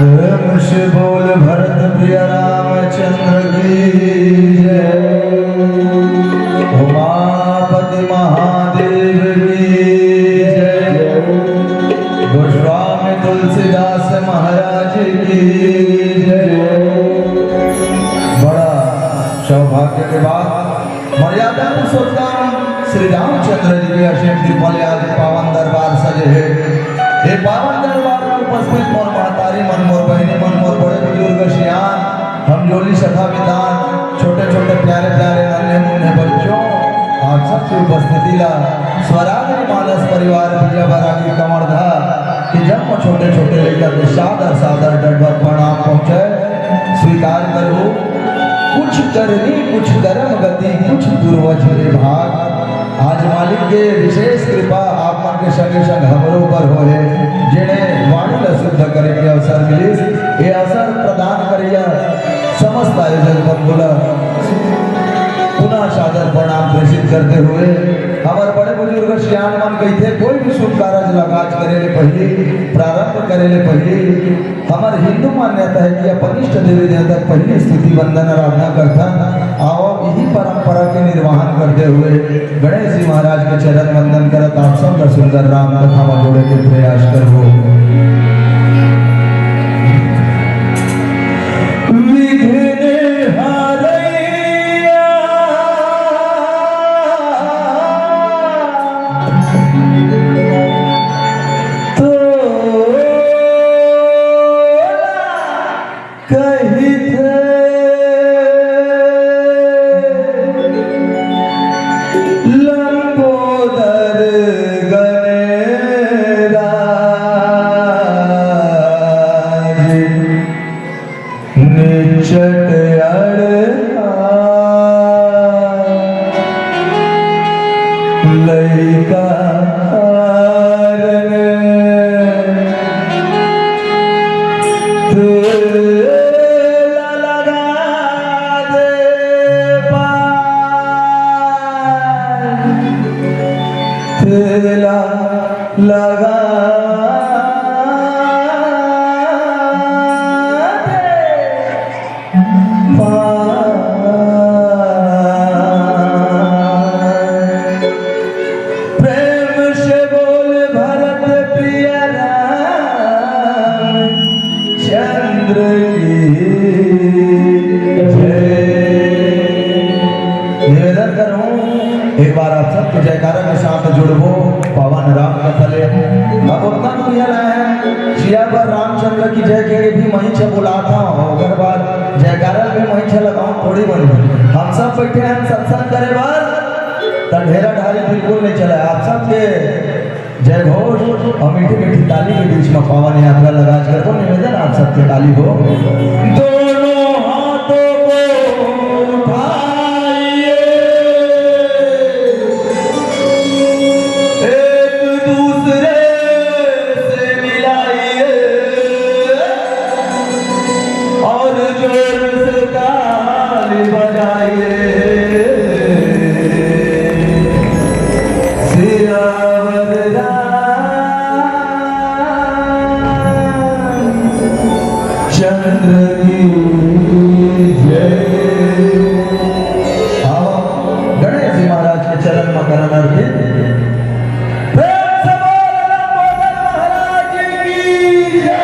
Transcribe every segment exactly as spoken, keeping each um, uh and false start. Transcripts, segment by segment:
प्रेम से बोल भरत प्रिय रामचंद्र की जय, उमापति महादेव की जय, गोस्वामी तुलसीदास महाराज की जय। बड़ा सौभाग्य के बात, मर्यादा पुरुषोत्तम श्री रामचंद्र जी के असीम कृपा ले आज पावन दरबार सजे हे। ये पावन दरबार में उपस्थित मोर महतारी मन, मोर बहिनी मन, मोर बड़े बुजुर्ग सियान, हम जोली सखा मितान, छोटे छोटे प्यारे प्यारे नन्हे मुन्ने बच्चों, आप सबकी उपस्थिति ला स्वराज मानस परिवार भैया बराकी कंवरधा कि जब छोटे छोटे लइका के सादर सादर डंडवत प्रणाम पहुँचे, स्वीकार करहू। कुछ करनी कुछ करम गति कुछ पूर्वज रे भाग। आज मालिक के विशेष कृपा आप मन के संगे संग हमरो ऊपर होए, जेने वाणी ला शुद्ध करे के अवसर मिलिस। ये अवसर प्रदान करइया समस्त आयोजक मन ला पुनः सादर प्रणाम प्रेषित करते हुए हमर बड़े बुजुर्ग सियान मन कहिथे, कोई भी शुभ कारज ला काज करे ले पहिली, प्रारंभ करे ले पहिली हमर हिंदू मान्यता हे कि अपन इष्ट देवी देवता के पहिली स्तुति वंदन आराधना करथन। आओ, इही परंपरा के निर्वहन करते हुए गणेश जी महाराज के चरण वंदन करत आप सब ला सुंदर राम कथा में जोड़े के प्रयास करबो। विघ्न हरैया तोला कहिथे लंबोदर गणराज। निचट अड़हा लइका हरन तेला लगा दे पाए, तेला लगा दे पाए। प्रेम से बोल भरत प्रिय राम चंद्र की जय। निवेदन करूं, एक बार आप सबके जयकारा के साथ जुड़बो पावन राम कथा ले। अब उतना तो यह है, जिया पर रामचंद्र की जय के भी मही छे बुलाता हूँ, ओकर बाद जयकारा भी मही छे लगाऊं, थोड़ी बनी। हम सब बैठे हैं सत्संग करे बर, ढेरा ढारी बिल्कुल नहीं चला। आप सबके जय घोष और मीठी मीठी ताली के बीच में पावन यात्रा लगा करको निवेदन आप सबके ताली हो। दोनों हाथों को उठाइए, एक दूसरे से मिलाइए और जोर से ताली बजाइए। सियावर रामचंद्र की जय। आओ, गणेश जी महाराज के चरण में करन अर्पित। प्रेम से बोल लंबोदर महाराज की जय।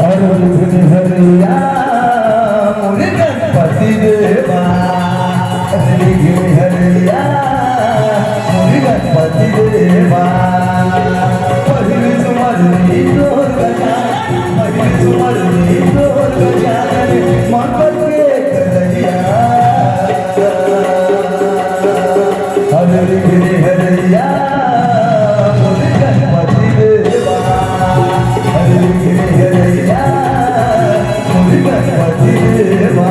अरे विघ्न हरैया मोरे गणपति देवा, अरे विघ्न हरैया मोरे गणपति देवा। पहिली तुमर नी तोर गजानन, पहिली तुमर नी तोर गजानन, मन पर के कलैया। हर विघ्न हरैया मोर गणपति देवा, हर विघ्न हरैया मोर गणपति देवा।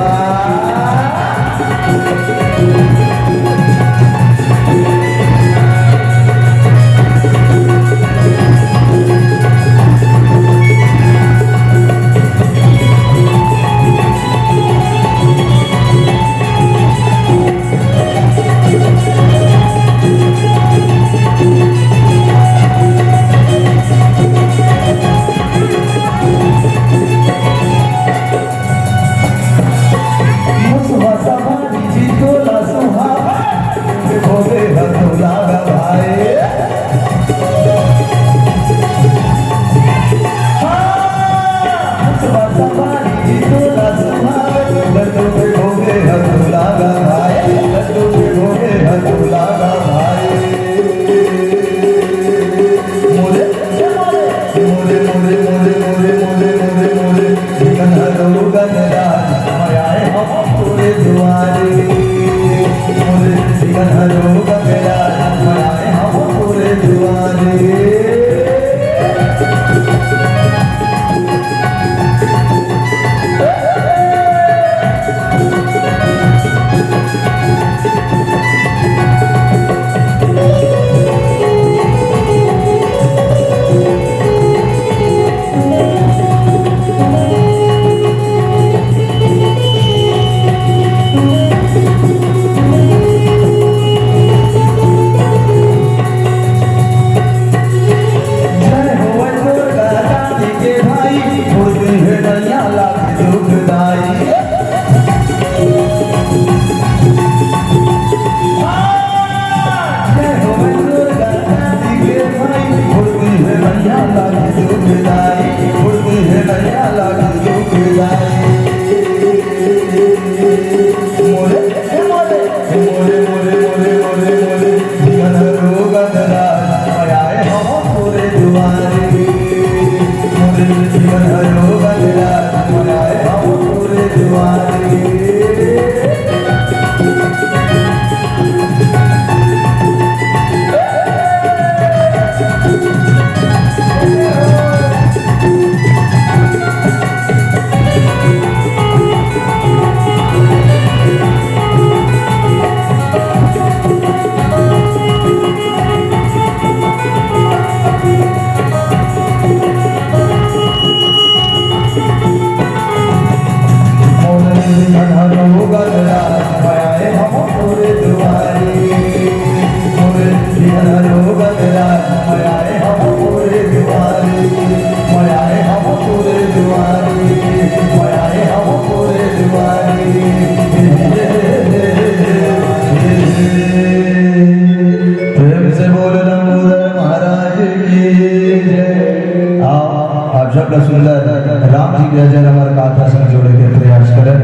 जन हमर गाथा संग जोड़े के प्रयास करन।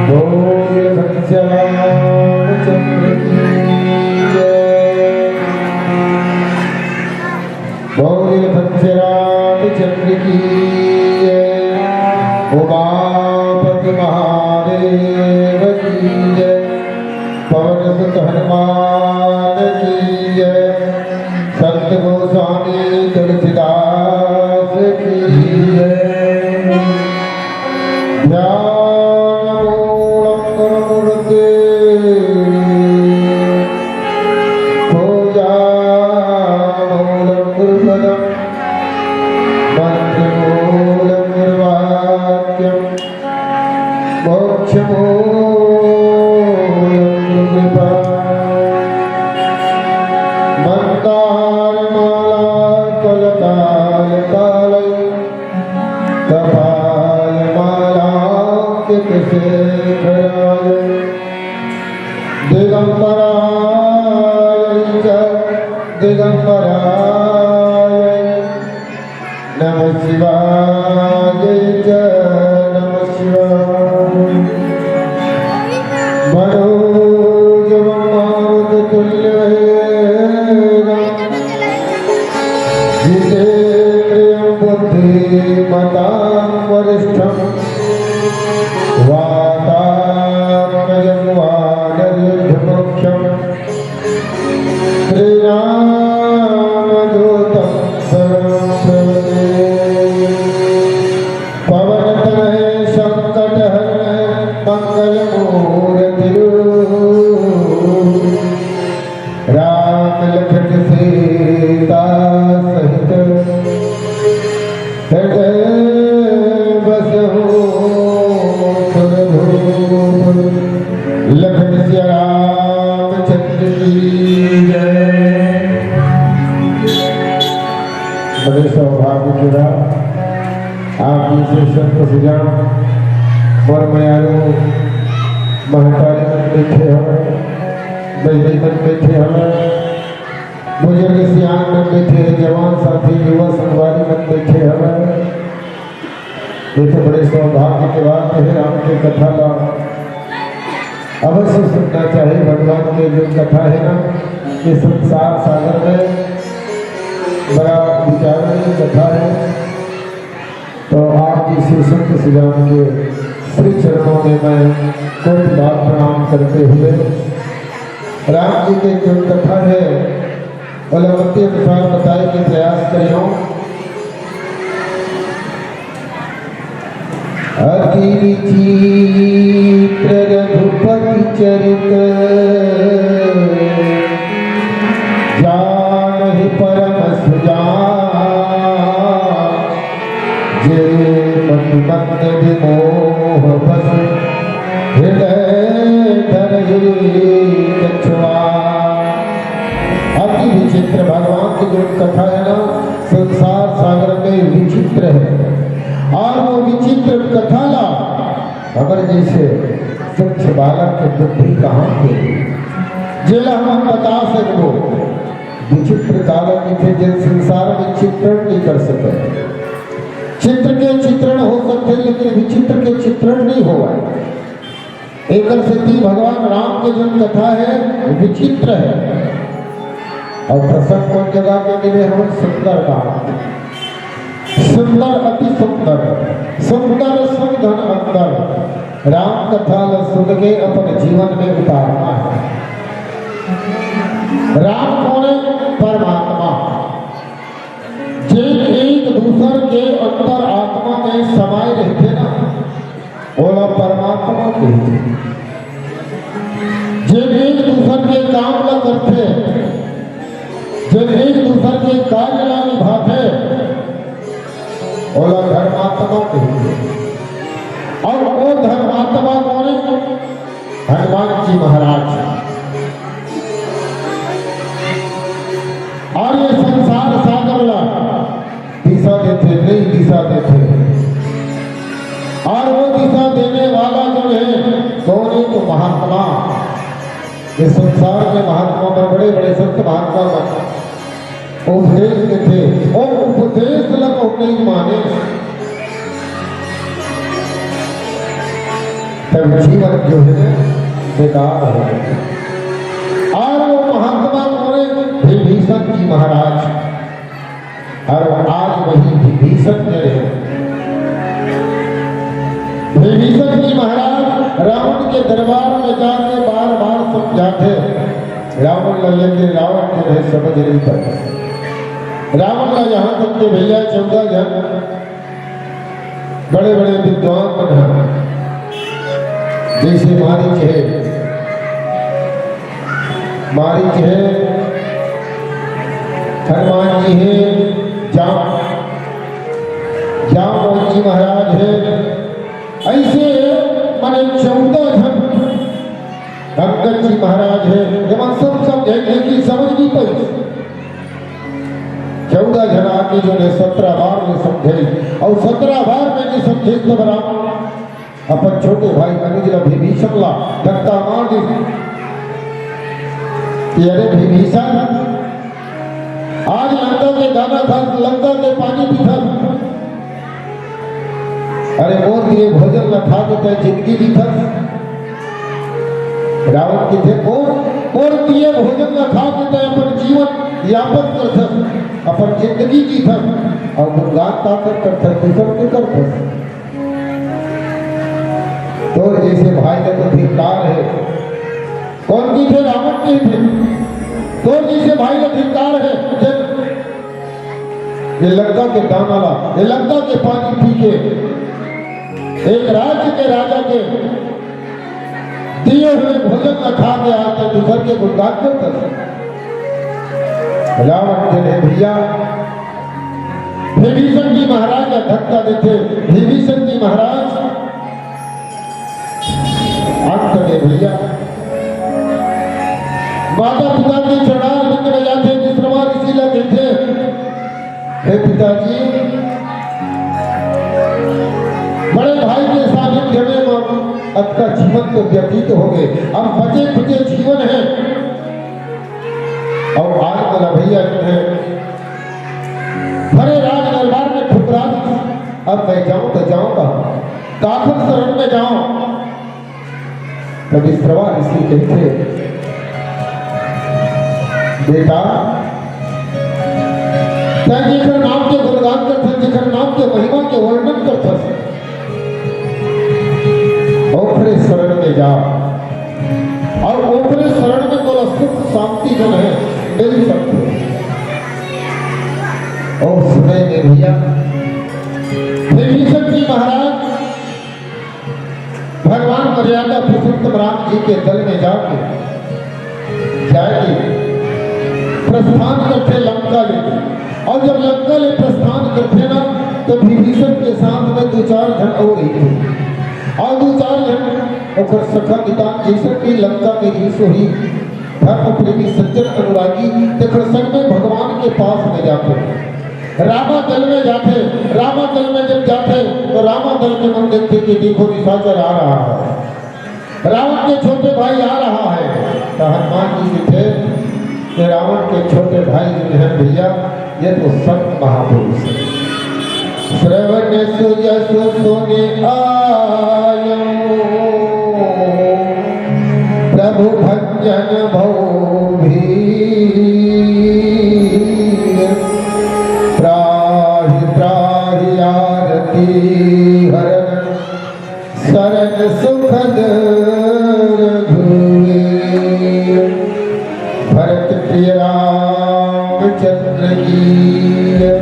बोल भगवान रामचंद्र की जय। बोल भगवान रामचंद्र की जय। उमापति महादेव की जय। पवन सुत हनुमान की जय। संत गोस्वामी तुलसीदास की जय। ध्यान मूलम गुरु मूर्ति, पूजा मूलम गुरु पदम, मंत्र मूलम गुरु वाक्यम, मोक्ष मूलम गुरु कृपा। मंदार माला कलकाल कालम, कपाल मालांकित शेखराय। दिगंबराय च दिगंबराय नमः शिवाय च नमः शिवाय। मनोजवं मारुततुल्यवेगं जितेन्द्रियं बुद्धिमतां वरिष्ठं वातात्मजं वानरयूथमुख्यं श्रीरामदूतं सदा प्रणमामि। पवन तनय संकट हरण मंगल मूर्ति रूप। राम लखन सीता सहित हृदय बसहु सुरभूप। लखन सिया रामचंद्र की जय। बड़े सौभाग्य के बात आप जइसे संत सज्जन मोर मयारू महतारी मन बइठे हवय, बहिनी मन बइठे हवय, बुजुर्ग सियान मन बइठे हे, जवान साथी युवा संगवारी मन बइठे हवय। ये तो बड़े सौभाग्य के बात हे। राम के कथा ला अवश्य सुनना चाहिए। भगवान के जो कथा हे ना, ये संसार सागर में बड़ा विचारणीय कथा हे। तो आप जी श्री संत श्री राम के श्री चरणों में मैं कोटि बात प्रणाम करते हुए राम जी के जो कथा हे, ओला मति अनुसार बताए के प्रयास करियो। अति विचित्र रघुपति चरित, जानहि परम सुजान। जे मति मंद विमोह बस, हृदय धरहि कछुआन। अति विचित्र भगवान की जो कथा है ना, संसार सागर में विचित्र है। और वो विचित्र कथा ला हमर जैसे तुच्छ बालक के बुद्धि कहाँ के, जेला हम बता सकबो? विचित्र काला कहिथे, जेन संसार में चित्रण नहीं कर सके। चित्र के चित्रण हो सकथे, लेकिन विचित्र के चित्रण नहीं होवय। एकर सेती भगवान राम के जो कथा है, विचित्र है। और प्रसंग कोन जगह के मिले हवय? सुंदरकांड। सुंदर, अति सुंदर, सुंदर सुंदर अंदर। राम कथा ला सुन के अपन जीवन में उतारना है। राम कोन हे? परमात्मा। जेन एक दूसर के अंतर आत्मा में समाये रहिथे ना, ओला परमात्मा कहिथे। जेन एक दूसर के काम ला करथे, जेन एक दूसर के कार्य ला निभाथे, ओला धर्मात्मा कहिथे। और वो धर्मात्मा कोन हे? हनुमान जी महाराज। और ये संसार सागर ला दिशा देथे, नई दिशा देथे। और वो दिशा देने वाला जो है, कोन हे? तो महात्मा। ये संसार में महात्मा मन, बड़े बड़े संत महात्मा मन उपदेश देथे, और उपदेश ला कोई नहीं माने। तब जीवन जो है बेकार हो गया। और वो महात्मा कौन है? विभीषण जी महाराज। और आज वही विभीषण जो है, विभीषण जी महाराज रावण के दरबार में जाके बार बार समझाथे, रावण ला लेके रावण जो है समझ नहीं पाए। रावण ला यहाँ तक के भैया चौदह जन बड़े बड़े विद्वान मन ह, जैसे मारीच है, मारीच है, हनुमान जी है, जाम, जामवंत जी महाराज है, ऐसे माने चौदह झन, अंगद जी महाराज है, ये मन सब समझे, लेकिन समझ नहीं पाई। चौदह झन आके जो है सत्रह बार में समझे, और सत्रह बार में नहीं समझे तब रावण अपन छोटे भाई अनुज ला, विभीषण ला धक्का मार दिस कि अरे विभीषण, आज लंका के दाना खास, लंका के पानी पीथस, अरे मोर दिए भोजन ला खा के तैं जिंदगी जीथस। रावण कहिथे, मोर, मोर दिए भोजन ला खा के तैं अपन जीवन यापन करथस, अपन जिंदगी जीथस, अउ गुणगान काकर करथस, दूसर के करथस। तोर जैसे भाई ला तो धिक्कार है। कौन कहिथे? रावण कहिथे। तोर जैसे भाई ला धिक्कार है, जब ये लंका के दाना ला, ये लंका के पानी पी के, एक राज्य के राजा के दिए हुए भोजन ला खा के आके दूसर के गुणगान करथस। रावण कहिथे भैया, विभीषण जी महाराज ला धक्का देथे, विभीषण जी महाराज अंत में भैया माता पिता के चरणारविंद में जाथे, विश्रवा ऋषि ला कहिथे, हे पिताजी, बड़े भाई के सानिध्य में अतका जीवन तो व्यतीत हो गए, अब बचे खुचे जीवन है, अउ आज मोला भैया जो है भरे राज दरबार में ठुकरा दिस, अब मैं जाऊं तो जाऊं कहां, काखर शरण में जाऊं? तब विश्रवा ऋषि कहिथे, बेटा, तैं जेकर नाम के गुणगान करथस, जेकर नाम के महिमा के वर्णन करथस, ओकरे शरण में जा, अउ ओकरे शरण में तोला सुख शांति जो है मिल सकथे। ओ समय में भैया विभीषण जी महाराज भगवान मर्यादा पुरुषोत्तम राम जी के दल में जाके, जाके प्रस्थान करथे लंका ले। अउ जब लंका ले प्रस्थान करथे ना, तो विभीषण के साथ में दू चार झन अउ रहिथे। अउ दू चार झन ओकर सखा मितान, जैसे कि लंका में रिहिस होही धर्म प्रेमी सज्जन अनुरागी, तेकर संग में भगवान के पास में जाथे। रामा दल में जाथे, रामा दल में जब जाथे तो रामा दल के मन देखथे कि देखो निशाचर आ रहा है, रावण के छोटे भाई आ रहा है। तो हनुमान जी कहिथे कि रावण के छोटे भाई जो है भैया, ये तो संत महापुरुष है। श्रवण सुयसु सुनि आयो प्रभु भंजन भव भीर। त्राहि त्राहि आरती हरण शरण सुखद रघुवीर। भरत प्रिय रामचंद्र की जय।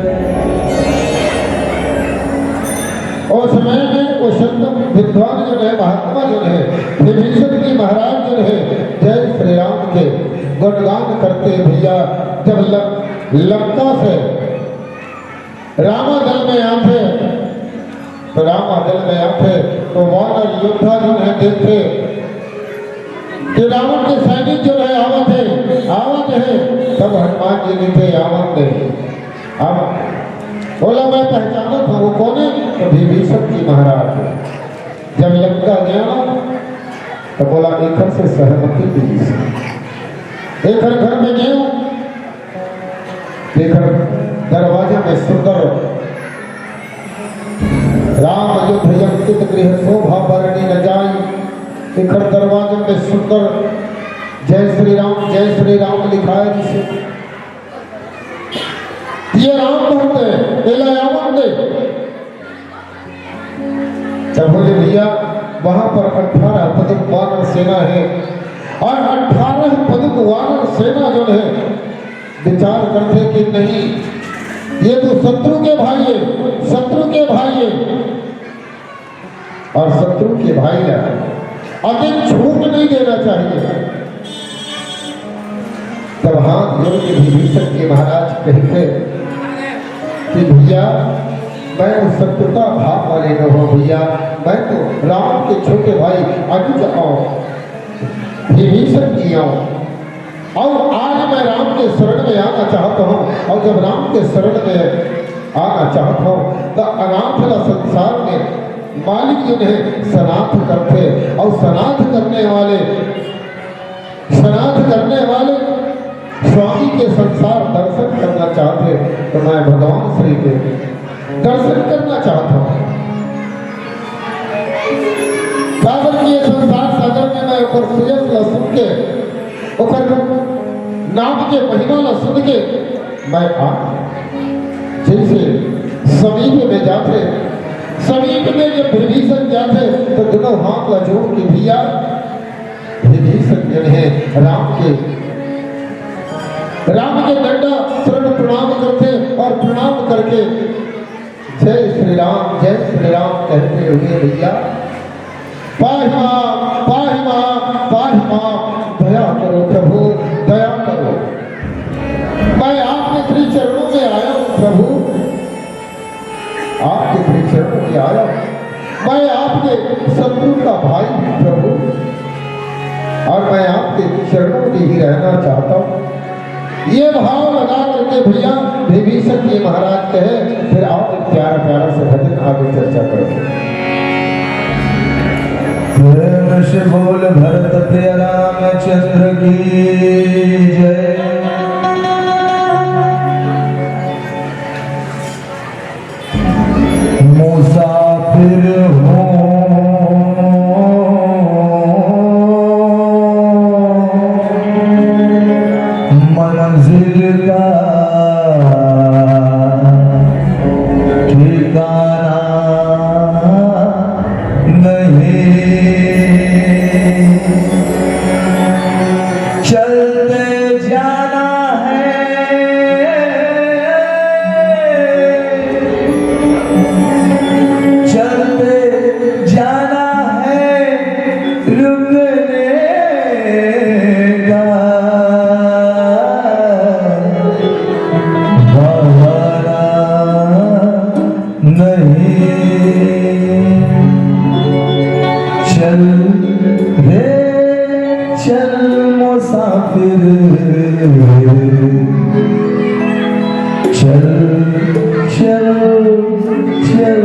उस समय में वो संत विद्वान जो है, महात्मा जो है, विभीषण जी महाराज जो है, जय श्री राम के गुणगान करते भैया। जब लं-, लंका से रामा दल में आथे, तो रामा दल में आथे, तो वानर योद्धा जो है देखथे कि रावण के सैनिक जो है आवत है, आवत है, तब हनुमान जी कहिथे, "आवत नहीं।" अब बोला, "मैं पहचानत हूँ, वो कौन है?" तो विभीषण जी महाराज है। जब लंका गया, तो बोला, "एकर से सहमति दीजिए।" एकर घर में गयो, एकर दरवाजा में सुंदर राम अयोध्या अंकित गृह शोभा बरनी न जाई। एकर दरवाजा में सुंदर "जय श्री राम, जय श्री राम" लिखाय हे। ये राम भक्त हे, एला आवन दे। तब बोले, "भैया, वहां पर अठारह पदुक वानर सेना हे, और अठारह पदुक वानर सेना जो हे, विचार करथे कि नहीं, ये तो शत्रु के भाई हे, शत्रु के भाई हे।" और शत्रु के भाई ला अतेक छूट नहीं देना चाहिए। तब हाथ जोड़ के विभीषण जी महाराज कहथे कि भैया, मैं तो शत्रुता भाव वाले न हूँ भैया, मैं तो राम के छोटे भाई अनुज आंव, विभीषण जी आंव। अउ आज मैं राम के शरण में आना चाहत हूँ, अउ जब राम के शरण में आना चाहत हूँ, त अनाथ ला संसार में मालिक जो हे सनाथ करथे, अउ सनाथ करने वाले, सनाथ करने वाले स्वामी के संसार दर्शन करना चाहथे, त मैं भगवान श्री के दर्शन करना चाहत हूँ। काबर कि ये संसार सागर में मैं ओकर सुयश ला सुन के, ओकर नाम के महिमा ला सुन के मैं आ, जैसे समीप में जाथे, समीप में जब विभीषण जाथे, तो दोनों हाथ ला जोड़ के, भैया, विभीषण जो हे राम के, राम के दंडा शरण प्रणाम करथे और प्रणाम करके "जय श्री राम, जय श्री राम" कहते हुए, भैया, "पाहि माम, पाहि माम, पाहि माम, दया करो प्रभु, दया करो। मैं आपके श्री चरणों में आया हूँ प्रभु, आपके श्री चरणों में आया हूँ। मैं आपके शत्रु का भाई हूँ प्रभु, और मैं आपके चरणों में ही रहना चाहता हूँ।" ये भाव लगा करके भैया विभीषण जी महाराज कहे, फिर आप प्यारा प्यारा से भजन आगे चर्चा करो। प्रेम से बोल भरत प्रिय रामचंद्र की जय। मुसाफिर हूँ मंजिल का ठिकाना नहीं, चलते जाना है, चलते जाना है, रुकने का बहाना नहीं। चल रे चल मुसाफिर, चल चल चल।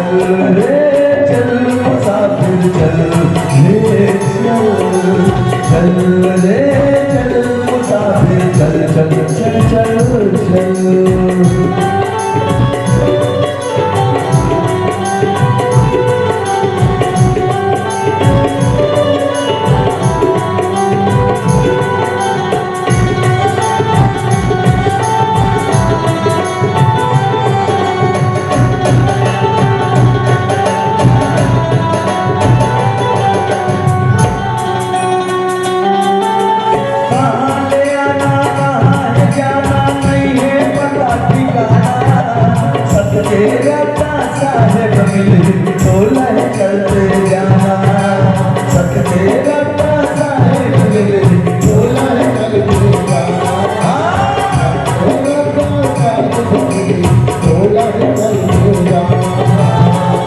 चल रे चल मुसाफिर चल, ले चल। चल रे चल मुसाफिर चल, चल, चल, चल, चल। कहाँ ले आना, कहाँ है जाना, नहीं है पता ठिकाना। सत के रत्ता साहेब मिले, तोला है चलते जाना। सत के रत्ता साहेब मिले, तोला है चलते जाना। हाँ।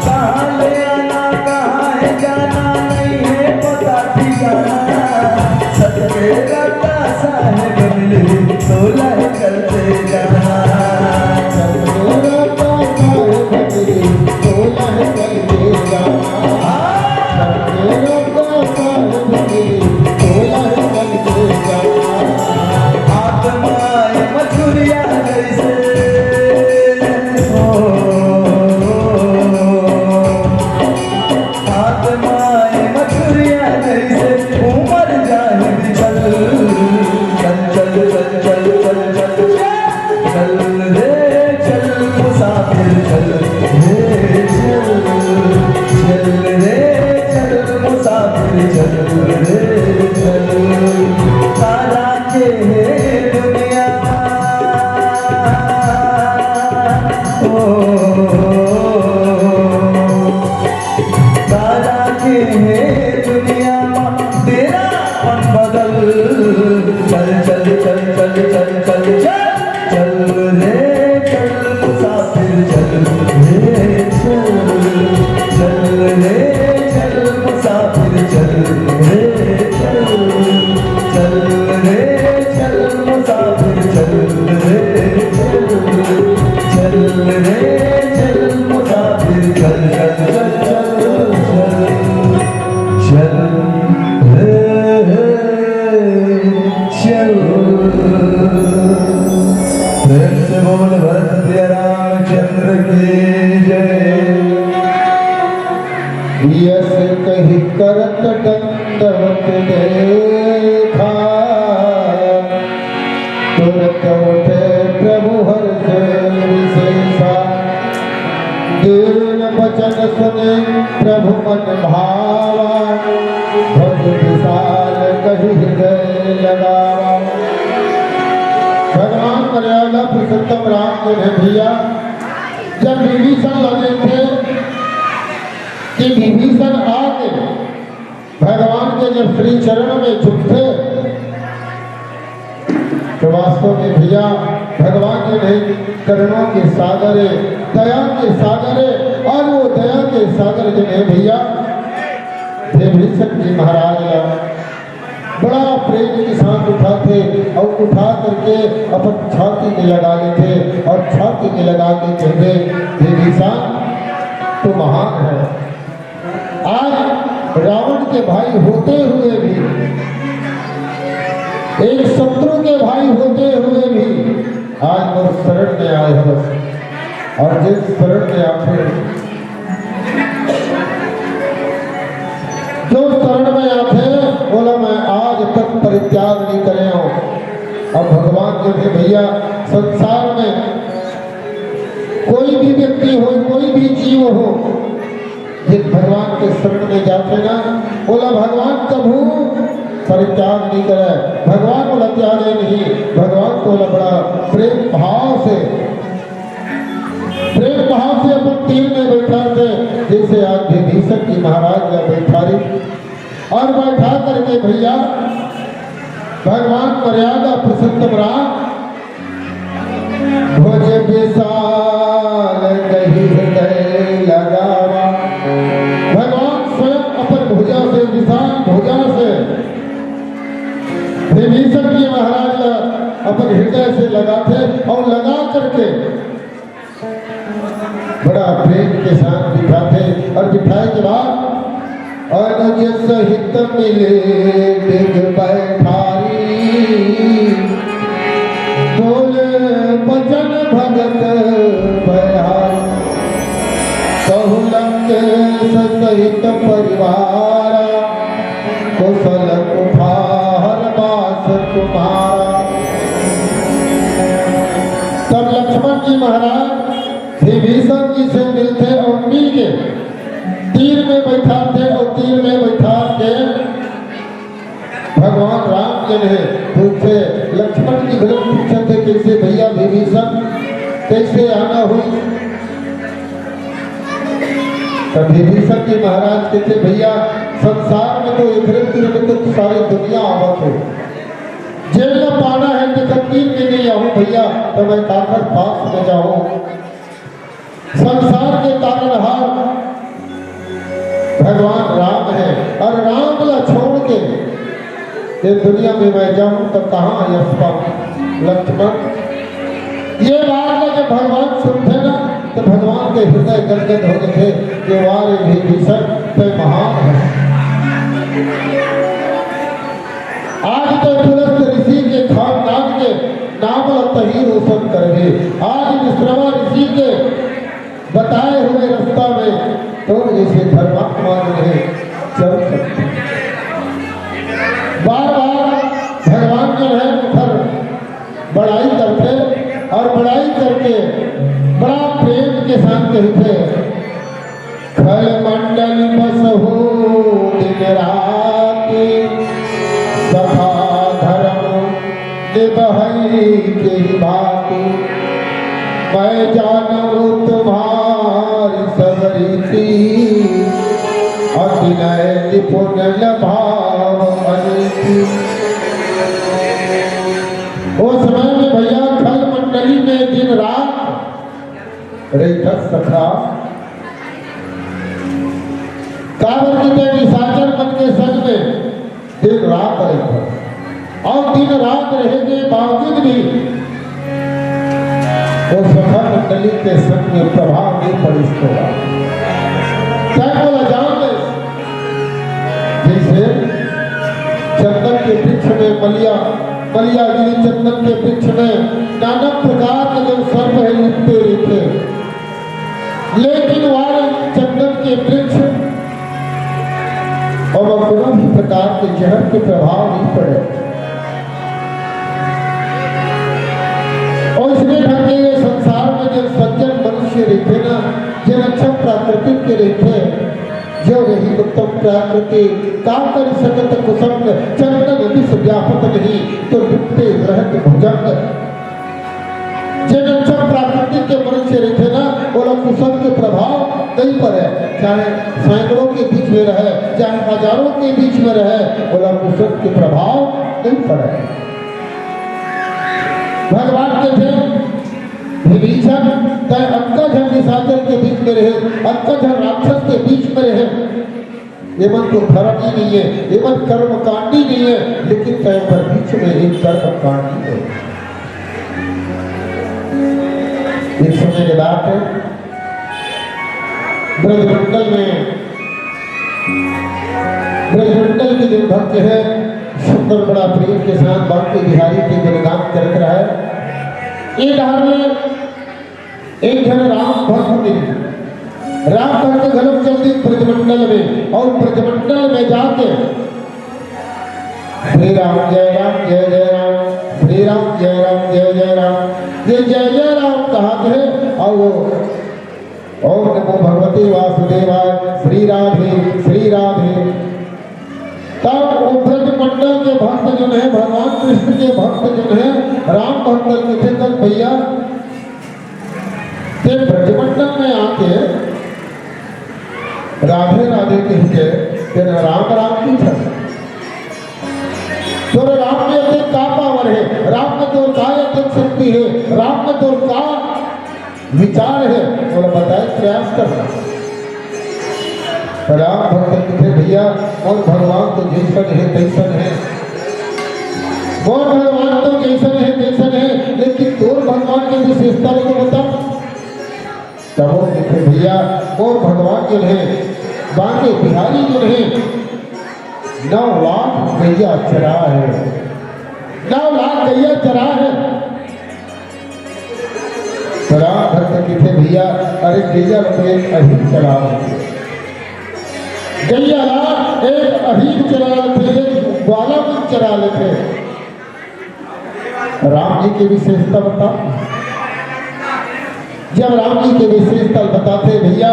कहाँ ले आना, कहाँ है जाना, नहीं है पता ठिकाना। सत के रत्ता साहेब मिले, तोला है चलते जाना। सत के रत्ता साहेब मिले, तोला है चलते जाना। हाँ। सत के रत्ता साहेब मिले, तोला है चलते जाना। आत्मा ए मछुरिया जैसे, ओ, आत्मा ए मछुरिया जैसे, उमर जाहि बिछल। चल, चल, चल, चल, चल, चल, चल। चल रे चल मुसाफिर चल, रे चल। चल रे चल मुसाफिर चल, रे चल। तारा के हे दुनिया, ओ, तारा के हे दुनिया मा, तेरा मन बदल। चल, चल, चल, चल, चल, चल, चल। चल रे चल मुसाफिर चल, रे चल। चल रे चल मुसाफिर चल, रे चल। चल रे चल मुसाफिर चल, रे चल। चल रे चल मुसाफिर चल, चल, चल, चल, चल। चल, हे, हे, चल। प्रेम से बोल भरत प्रिय रामचंद्र की जय। यस कहि करत दंडवत देखा, तुरत उठे प्रभु हर्ष विशेषा। दीन बचन सुनि प्रभु मन भावा, भज विशाल कहि हृदय लगावा। भगवान मर्यादा पुरुषोत्तम राम जो है भैया, जब विभीषण लगे थे कि विभीषण आके भगवान के जब श्री चरण में झुकते, तो वास्तव में भैया, भगवान जो है करुणा के सागर है, दया के सागर है, और वो दया के सागर जो है भैया, विभीषण जी महाराज का बड़ा प्रेम के साथ उठाते और उठा करके अपन छाती में लगा लेते और छाती में लगा के कहते, "विभीषण, तू महान है।" आज रावण के भाई होते हुए भी, एक शत्रु के भाई होते हुए भी आज मोर शरण में आए हो। और जिस शरण में आते, जो शरण में आते, बोला, मैं आज तक परित्याग नहीं करे हूँ। अब भगवान जो है भैया, संसार में कोई भी व्यक्ति हो, कोई भी जीव हो, जिन भगवान के शरण में जाते ना, बोला, भगवान कभू परित्याग नहीं करे। भगवान बोला, त्यागे नहीं। भगवान को बोला, बड़ा प्रेम भाव से, प्रेम भाव से अपन तीर में बैठा थे, जैसे आज विभीषण जी महाराज का बैठारी। और बैठा करके भैया, भगवान मर्यादा पुरुषोत्तम राम भुज विशाल कहि हृदय लगावा। भगवान स्वयं अपन भुजा से, विशाल भुजा से विभीषण जी महाराज ला अपन हृदय से लगाथे और लगा करके बड़ा प्रेम के साथ बिठाथे और बिठाए के बाद अनुज सहित मिले मृग बैठारी, बोले बचन भगत बलिहारी। कहु लंकेश सहित परिवारा, कुशल कुठार बास तुम्हारा। तब लक्ष्मण जी महाराज विभीषण जी से मिलथे और मिल के तीर में बैठाथे और तीर में बैठा के भगवान राम जन हे पूछे, लक्ष्मण जी घलो पूछथे, "कैसे भैया विभीषण, कैसे आना हुई?" तब विभीषण जी महाराज कहते, "भैया, संसार में तो एकरे तीर में तो सारी दुनिया आवत हे, जेन ला पाना हे तो तीर में नहीं आहूं भैया, तो मैं काकर पास में जाहूं?" संसार के तारनहार भगवान राम हे और राम ला छोड़ के ये दुनिया में मैं जाहूं तो कहां यश पाहूं? लक्ष्मण, ये बात ला जब भगवान सुनथे ना, तो भगवान के हृदय गदगद हो जाथे कि "वाह रे विभीषण, तैं महान हे।" आज तो पुलस्त ऋषि के खानदान के नाम ल तही रोशन करबे। आज विश्रवा ऋषि के बताए हुए रास्ता में तो जैसे धर्मात्मा जो है चल सकते। बार बार भगवान जो है उधर बड़ाई करथे और बड़ाई करके बड़ा प्रेम के साथ कहथे, "खल मंडल बसहु दिन राति, सदा धर्म निबहै केहि भांति। मैं जानहु तुम्हारी सब रीति, अति नय निपुण लभाव अनीति।" ओ समय में भैया खल मंडली में दिन रात रहिथस सखा, काबर कि तैं निशाचर मन के संग में दिन रात रहिथस, अउ दिन रात रहे के बावजूद भी ओ सखा मंडली के संग में प्रभाव नहीं पड़िस तोला। तैं मोला जान ले, जैसे चंदन के वृक्ष में मलिया, मलिया गिरी चंदन के वृक्ष में नाना प्रकार के जो सर्प हे लिपटे रहिथे, लेकिन वह चंदन के वृक्ष अउ कोनो भी प्रकार के जहर के प्रभाव नहीं पड़े। अउ इसने ढंग के ये संसार में जो सज्जन मनुष्य रहिथे ना, जो अच्छा प्राकृतिक के रहिथे, जो रही उत्तम प्राकृति, का करि सकत कुसंग, चंदन विष व्यापत नहीं, तो लिपटे रहत भुजंग। जे अच्छा प्राकृतिक के मनुष्य रहिथे ना, ओला कुसंग के प्रभाव नहीं पड़े, चाहे सैकड़ों के बीच में रहे, चाहे हजारों के बीच में रहे, ओला कुसंग के प्रभाव नहीं पड़े। भगवान कहथे, "विभीषण, तैं अतका झन निशाचर के बीच में रहे, अतका झन राक्षस के बीच में रहे, ये मन तो धर्मी नहीं है, ये मन कर्मकांडी नहीं है, लेकिन तैं ओकर बीच में एक कर्मकांडी हे।" एक समय के बात है, ब्रजमंडल में, ब्रजमंडल के जो भक्त है, सुंदर बड़ा प्रेम के साथ बांके बिहारी के गुणगान करत रहे। ये डहर में एक झन राम भक्त मिल, राम भक्त घलो चल दिस ब्रजमंडल में, अउ ब्रजमंडल में जाके श्री राम जय राम जय जय राम, श्री राम जय राम जय जय राम, ये जय जय राम कहत हे, अउ वो ओम नमो भगवते वासुदेवाय, श्री राधे, श्री राधे। तब वो ब्रजमंडल के भक्त जन हे, भगवान कृष्ण के भक्त जन हे, राम भक्त के थे, तब भैया, ते ब्रजमंडल में आके राधे राधे कहिके तेन राम राम पूछत। तोर राम में अतेक का पावर हे? राम में तोर का अतेक शक्ति हे? राम में तोर का विचार हे? ओला बताए प्रयास करना। राम भक्त कथे, "भैया, मोर भगवान तो जैसन हे, तैसन हे। मोर भगवान तो जैसन हे, तैसन हे, लेकिन तोर भगवान के विशेषता ला तो बता।" तब वो कहिथे, भैया, मोर भगवान जो हे, बांके बिहारी जो हे, नौ लाख गैया चराय हे, नौ लाख गैया चराय हे। त राम भक्त कहिथे, भैया, अरे गैया ल तो एक अहीर चरा लेथे, गैया ला एक अहीर चरा लेथे, एक ग्वाला मन चरा लेथे। राम जी के विशेषता बता। जब राम जी के विशेषता बताथे भैया,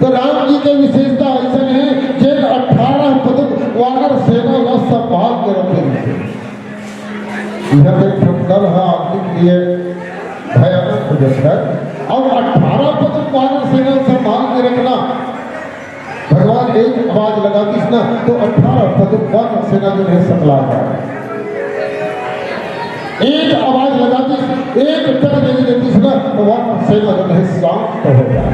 त राम जी के विशेषता अइसन हे, जेन अठारह पदुम वानर सेना ला संभाल के रखे रहिथे। इहाँ पे ठुमकल ह आदमी के लिए भयानक हो जाता है। अब अठारह पदुम वानर सेना संभाल के रखना, भगवान एक आवाज लगा दिस ना, त अठारह पदुम वानर सेना जो हे, सकला जाय। एक आवाज लगा दिस, एक टक दे देतिस ना, त वानर सेना जो हे, शांत हो जाय।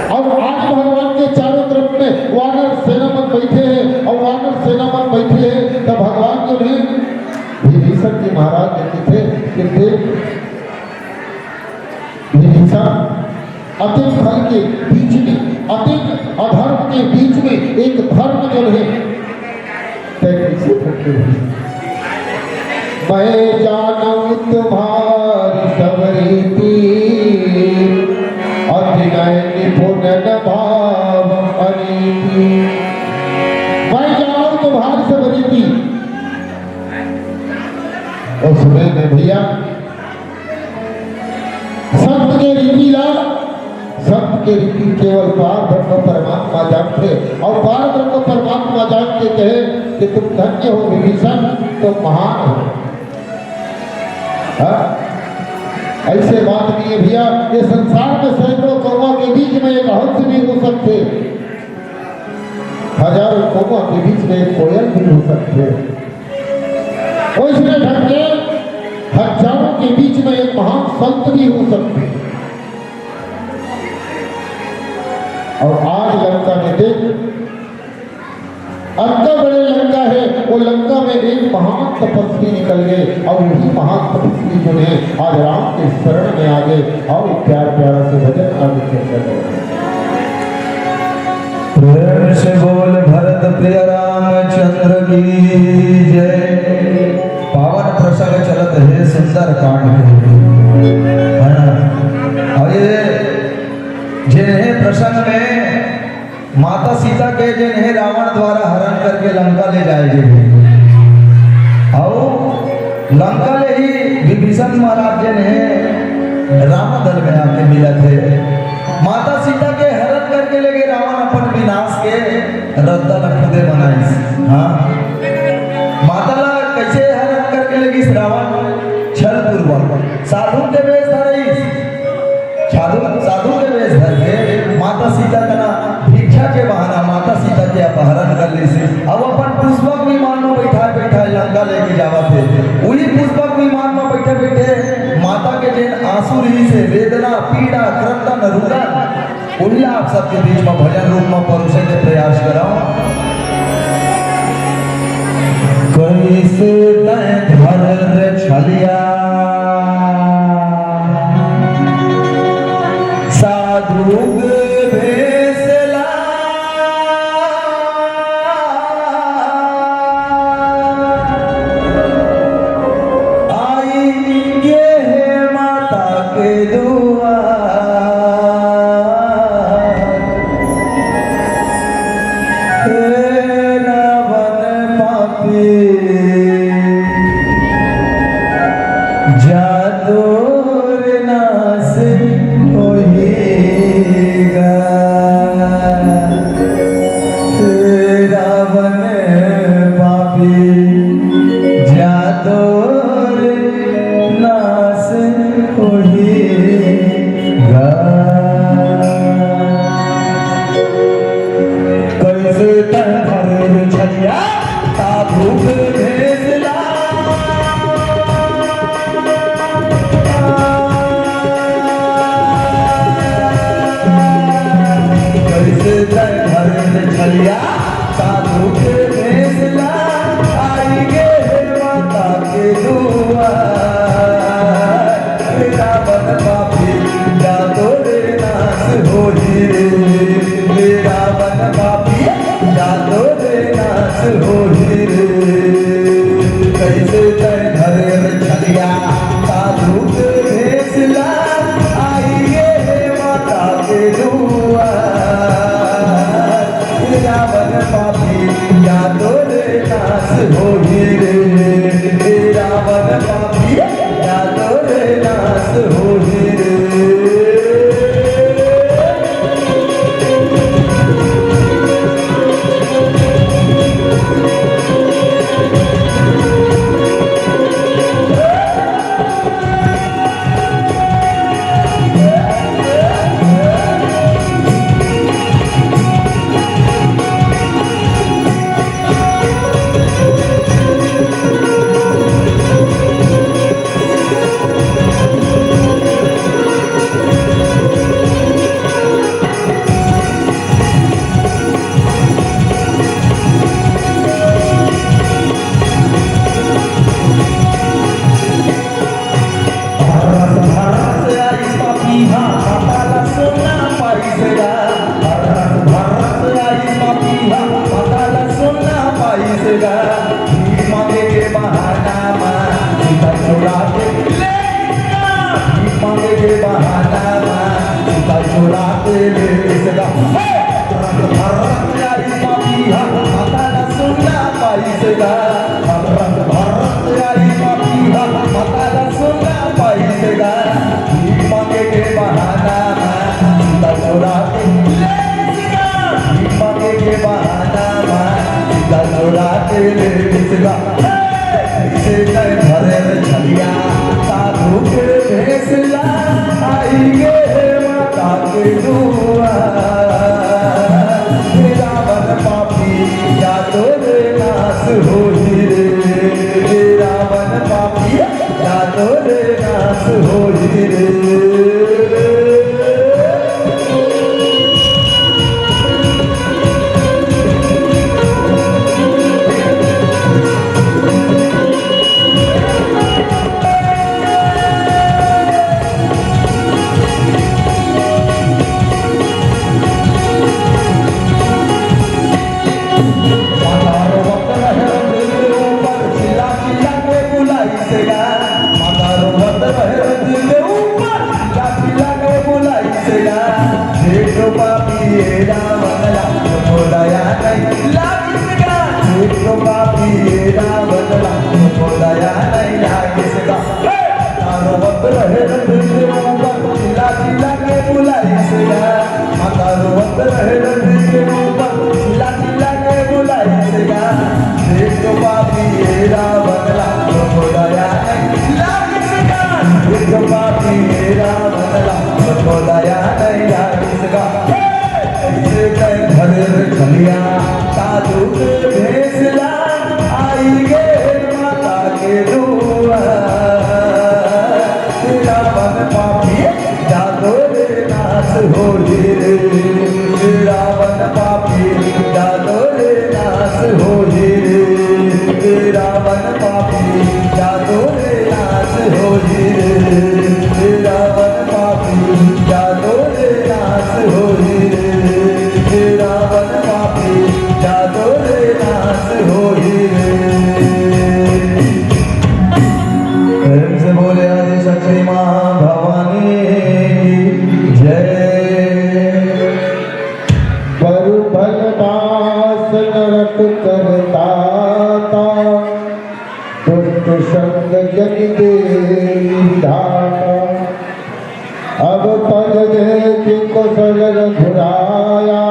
अब आज भगवान के चारों तरफ में वानर सेना मन बइठे हे, अउ वानर सेना मन बइठे हे, त भगवान जो हे, विभीषण जी महाराज जी कहिथे कि देख, विभीषण, अतेक फल के बीच में, अतेक अधर्म के बीच में एक धर्म जो हे, तैं कइसे फटके रहिस? मैं जानौं तुम्हारी सब रीति, अति नय निपुण न भावौं अनीति। मैं जानौं तुम्हारी सब रीति। ओ सुने में भैया, संत के रीति ला, संत के रीति केवल पार ब्रह्म परमात्मा जानथे, अउ पार ब्रह्म परमात्मा जान के कहे कि तुम धन्य हो विभीषण, तुम महान हो। हाँ? अइसे बात नइ हे भैया, ये संसार में सैकड़ों कौवा के बीच में एक हंस भी हो सकथे, हजारों कौवा के बीच में एक कोयल भी हो सकथे। ओइसने ढंग के हजारों के बीच में एक महान संत भी हो सकथे। अउ आज लंका में देख, अतना बड़े लंका हे, वो लंका में एक महान तपस्वी निकल गे, अउ वही महान तपस्वी जो हे, आज राम के शरण में आ गे। अउ प्यार प्यारा से भजन आगे चर्चा करेंगे। प्रेम से बोल भरत प्रिय रामचंद्र की जय। पावन प्रसंग चलत हे सुंदर कांड के। हाँ। अउ ये जे हे प्रसंग में माता सीता के जेन हे रावण द्वारा हरण करके लंका ले जाय गे हे। अउ लंका ले ही विभीषण महाराज जेन हे राम दल में आके मिलत हे। माता सीता के हरण करके ले गे रावण अपन विनाश के रद्दा ल खुदे बनाइस। हाँ, माता ला कइसे हरण करके ले गिस रावण? छल पूर्वक साधु के वेश धरिस। साधु, साधु के वेश धर के माता सीता कना भिक्षा के बहाना माता सीता के अपहरण कर लिस। अब अपन पुष्पक विमान में बैठाय बैठाय लंका लेके जावत हे। उही पुष्पक विमान में बैठे बैठे माता के जेन आंसू रहिस हे, वेदना, पीड़ा, क्रंदन, रुदन, उही आप सबके बीच में भजन रूप में परोसे के प्रयास करौं। कइसे तैं धर रे छलिया, साधु के भेष ला। आई गे हे माता के दुआर। हे रावण पापी, जा तोर नाश होही। होही रे, हे रावण पापी, जादो रे नाश होही रे। कइसे तैं धरे रे छलिया, साधु के भेष ला, आइगे हे माता के दुआर। हे रावण पापी, जादो रे नाश होही रे, हे रावण पापी, जादो रे नाश होही रे। भर्रस भर्रस आइस पापीहा, माता ला सुन ना पाइस गा। भर्रस भर्रस आइस पापीहा, माता ला सुन ना पाइस गा। भीख मांगे के बहाना मा सीता चोरा के ले गइस गा। भीख मांगे के बहाना मा सीता चोरा के ले गइस गा। हे! भर्रस भर्रस आइस पापीहा, माता ला सुन ना पाइस गा। भर्रस भर्रस आइस पापीहा, माता ला सुन ना पाइस गा। भीख मांगे के बहाना मा सीता चोरा के ले गइस गा। भीख मांगे के बहाना मा सीता चोरा के ले गइस गा। हे! कइसे तैं धरे रे छलिया, साधु के भेष ला, आइगे हे माता के दुआर। हे रावण पापी, जादो रे नाश होही रे। हे रावण पापी, जादो रे नाश होही रे। माता रोवत रहे दिल के ऊपर, चिल्ला चिल्ला के बुलाइस गा। माता रोवत रहे दिल के ऊपर, चिल्ला चिल्ला के बुलाइस गा। देख तो पापी ए रावण ला, को दया नहीं लागिस गा। देख तो पापी ए रावण ला, को दया नहीं लागिस गा। हे! माता रोवत रहे दिल के ऊपर, चिल्ला चिल्ला के बुलाइस गा। माता रोवत रहे दिल के ऊपर, चिल्ला चिल्ला के बुलाइस गा। देख तो पापी ए रावण ला, को दया नहीं लागिस गा। देख तो पापी ए रावण ला, को दया नहीं लागिस गा। हे! कइसे तैं धरे रे छलिया, साधु के भेष ला, आइगे माता के दुआर। रावण पापी, जादो रे नाश होही रे। रावण पापी, जादो रे नाश होही रे। रावण पापी, जादो रे नाश होही रे। रावण पापी, जादो रे नाश होही रे। रावण पापी, जादो रे नाश होही रे। प्रेम से बोले आदि शक्ति माँ भवानी की जय। बरु भल बास नरक करताता, दुष्ट संग जनि देहि विधाता। अब पग देखि कुशल रघुराया,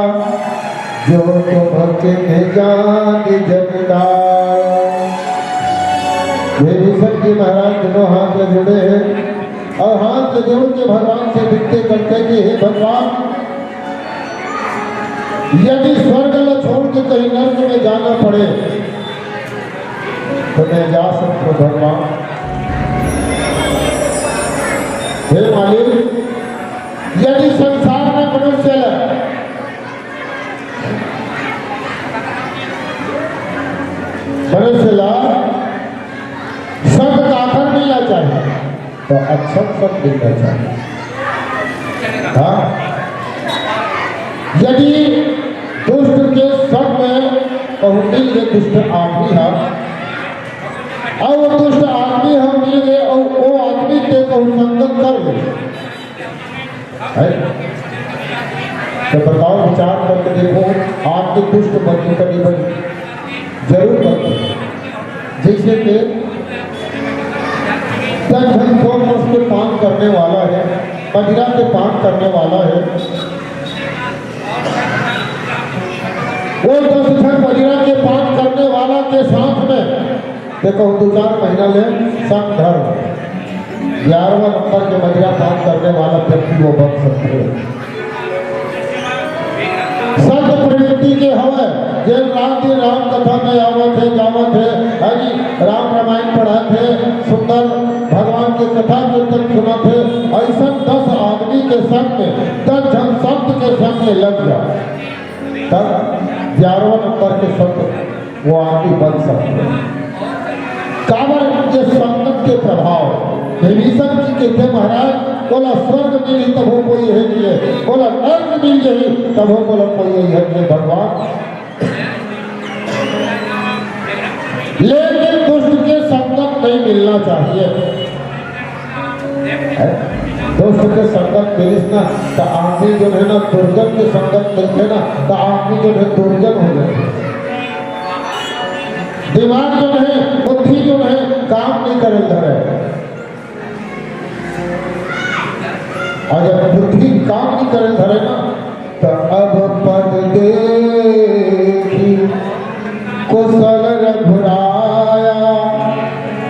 जो तुम किन्हि जानि जग काया। ये भी सच्ची महाराज दोनों हाथ में जुड़े हैं और हाथ में जोड़ के भगवान से विनती करते कि हे भगवान, यदि स्वर्ग में छोड़ के कहीं नर्क में जाना पड़े, तो मैं जा सकूं भगवान। हे मालिक, यदि संसार में मनुष्य ल-, मनुष्य ला स्वर्ग का आखर मिलना चाहिए, तो अच्छा स्वर्ग मिलना चाहिए। हाँ, यदि दुष्ट के संग में कहूँ मिल गे दुष्ट आदमी ह, अउ वो दुष्ट आदमी ह मिल गे, अउ वो आदमी ते कहूँ संगत कर ले, है? तो बताओ, विचार करके देखो, आपके दुष्ट बनी कभी बनी? जरूर बनते हैं। जैसे कि दस झन सोमरस के पान करने वाला है, मदिरा के पान करने वाला है, वो दस झन मदिरा के पान करने वाला के साथ में देखो, दो चार महीना ले संग धर, ग्यारहवाँ नंबर के मदिरा पान करने वाला व्यक्ति वो बन सकते हैं। संत प्रवृत्ति के हवय, जे रात दिन राम कथा में आवत हे, जावत हे, है जी, राम रामायण पढ़त हे, सुंदर भगवान के कथा कीर्तन सुनत हे, ऐसन दस आदमी के संग में, दस झन संत के संग में लग जाए, तब ग्यारहवाँ नंबर के संत वो आदमी बन सकते हैं। काबर ये संगत के प्रभाव। विभीषण जी कहते, "महाराज, बोला स्वर्ग मिली तभो कोई है नहीं है, बोला नर्क मिल जाही तभो बोला कोई है नहीं है।" भगवान, लेकिन दुष्ट के संगत नहीं मिलना चाहिए। है? दुष्ट के संगत मिलिस ना, त आदमी जो है ना, दुर्जन के संगत मिलथे ना, त आदमी जो है, दुर्जन हो जाथे। दिमाग जो है, बुद्धि जो है, काम नहीं करे धरे। अउ जब बुद्धि काम नहीं करे धरे ना, त अब पद देखि कुशल रघुराया,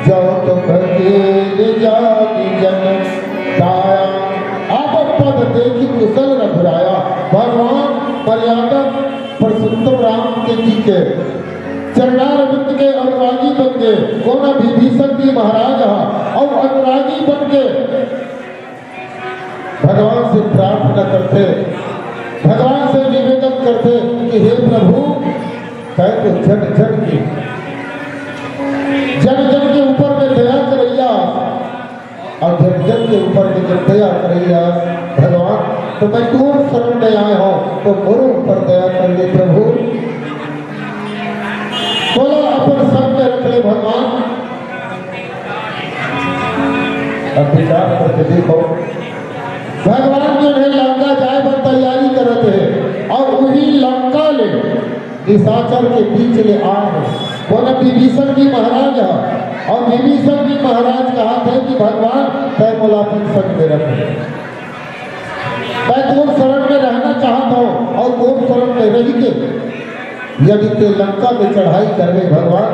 जौ तुम कीन्ह जानि जन दाया। अब पद देखि कुशल रघुराया। भगवान मर्यादा पुरुषोत्तम राम के जी के चरणारविंद के अनुरागी बन के, कोना विभीषण जी महाराज ह, अउ अनुरागी बन के भगवान से प्रार्थना करथे, भगवान से निवेदन करथे कि हे प्रभु, तैं तो जन जन के, जन जन के ऊपर में दया करइया, अउ जन जन के ऊपर में जब दया करइया भगवान, तो मैं तोर शरण में आए हौं, तो मोरो ऊपर दया कर ले प्रभु। बोला अपन संग में रख ले भगवान। अब विचार करके देखो, भगवान जो है लंका जाए बर तैयारी करत हे, अउ उही लंका ले निशाचर के बीच ले आए हे। कोना विभीषण जी महाराज ह, अउ विभीषण जी महाराज कहत हे कि भगवान, तैं मोला अपन संग में रख। मैं तोर शरण में रहना चाहत हौं, अउ तोर शरण में रहि के यदि तैं लंका में चढ़ाई करबे भगवान,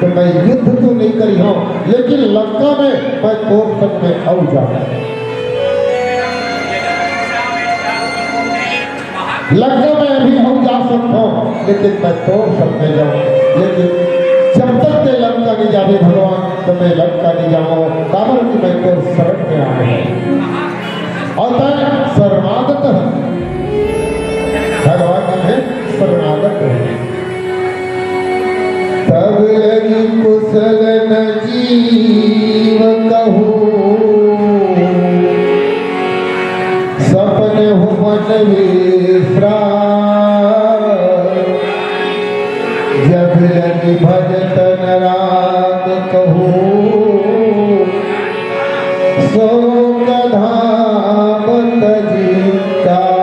तो मैं युद्ध तो नहीं करिहौं, लेकिन लंका में मैं तोर संग में अउ जाहूं। लंका में अभी अउ जा सकत हौं, लेकिन मैं तोर संग में जाहूं। लेकिन जब तक तैं लंका नहीं जाबे भगवान, तो मैं लंका नहीं जाहूं, काबर कि मैं तोर शरण में आए हौं। अउ तैं शरणागत हस। भगवान कहे शरणागत है। तब लगी कुशल न जीव कहू, सपन हुवन विश्राम। जब लगी भज तन राम कहू, सोक धाम तजिका।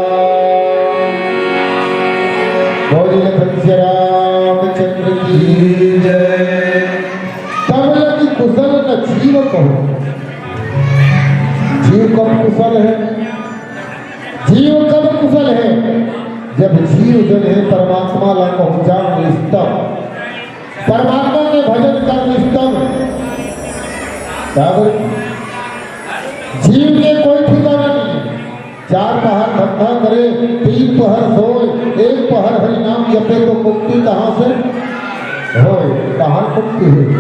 बोलिए भगवान श्री रामचंद्र की जय। तब लगी कुशल न जीव कहू। जीव कब कुशल है? जीव कब कुशल है? जब जीव जो है परमात्मा ला पहुंचा रिश्ता। परमात्मा के भजन कर निस्तम। काबर? जीव के कोई ठिकाना नहीं। चार पहर धंधा करे, तीन पहर सोए, एक पहर हरि नाम जपे तो मुक्ति कहाँ से होए? कहाँ मुक्ति हुई?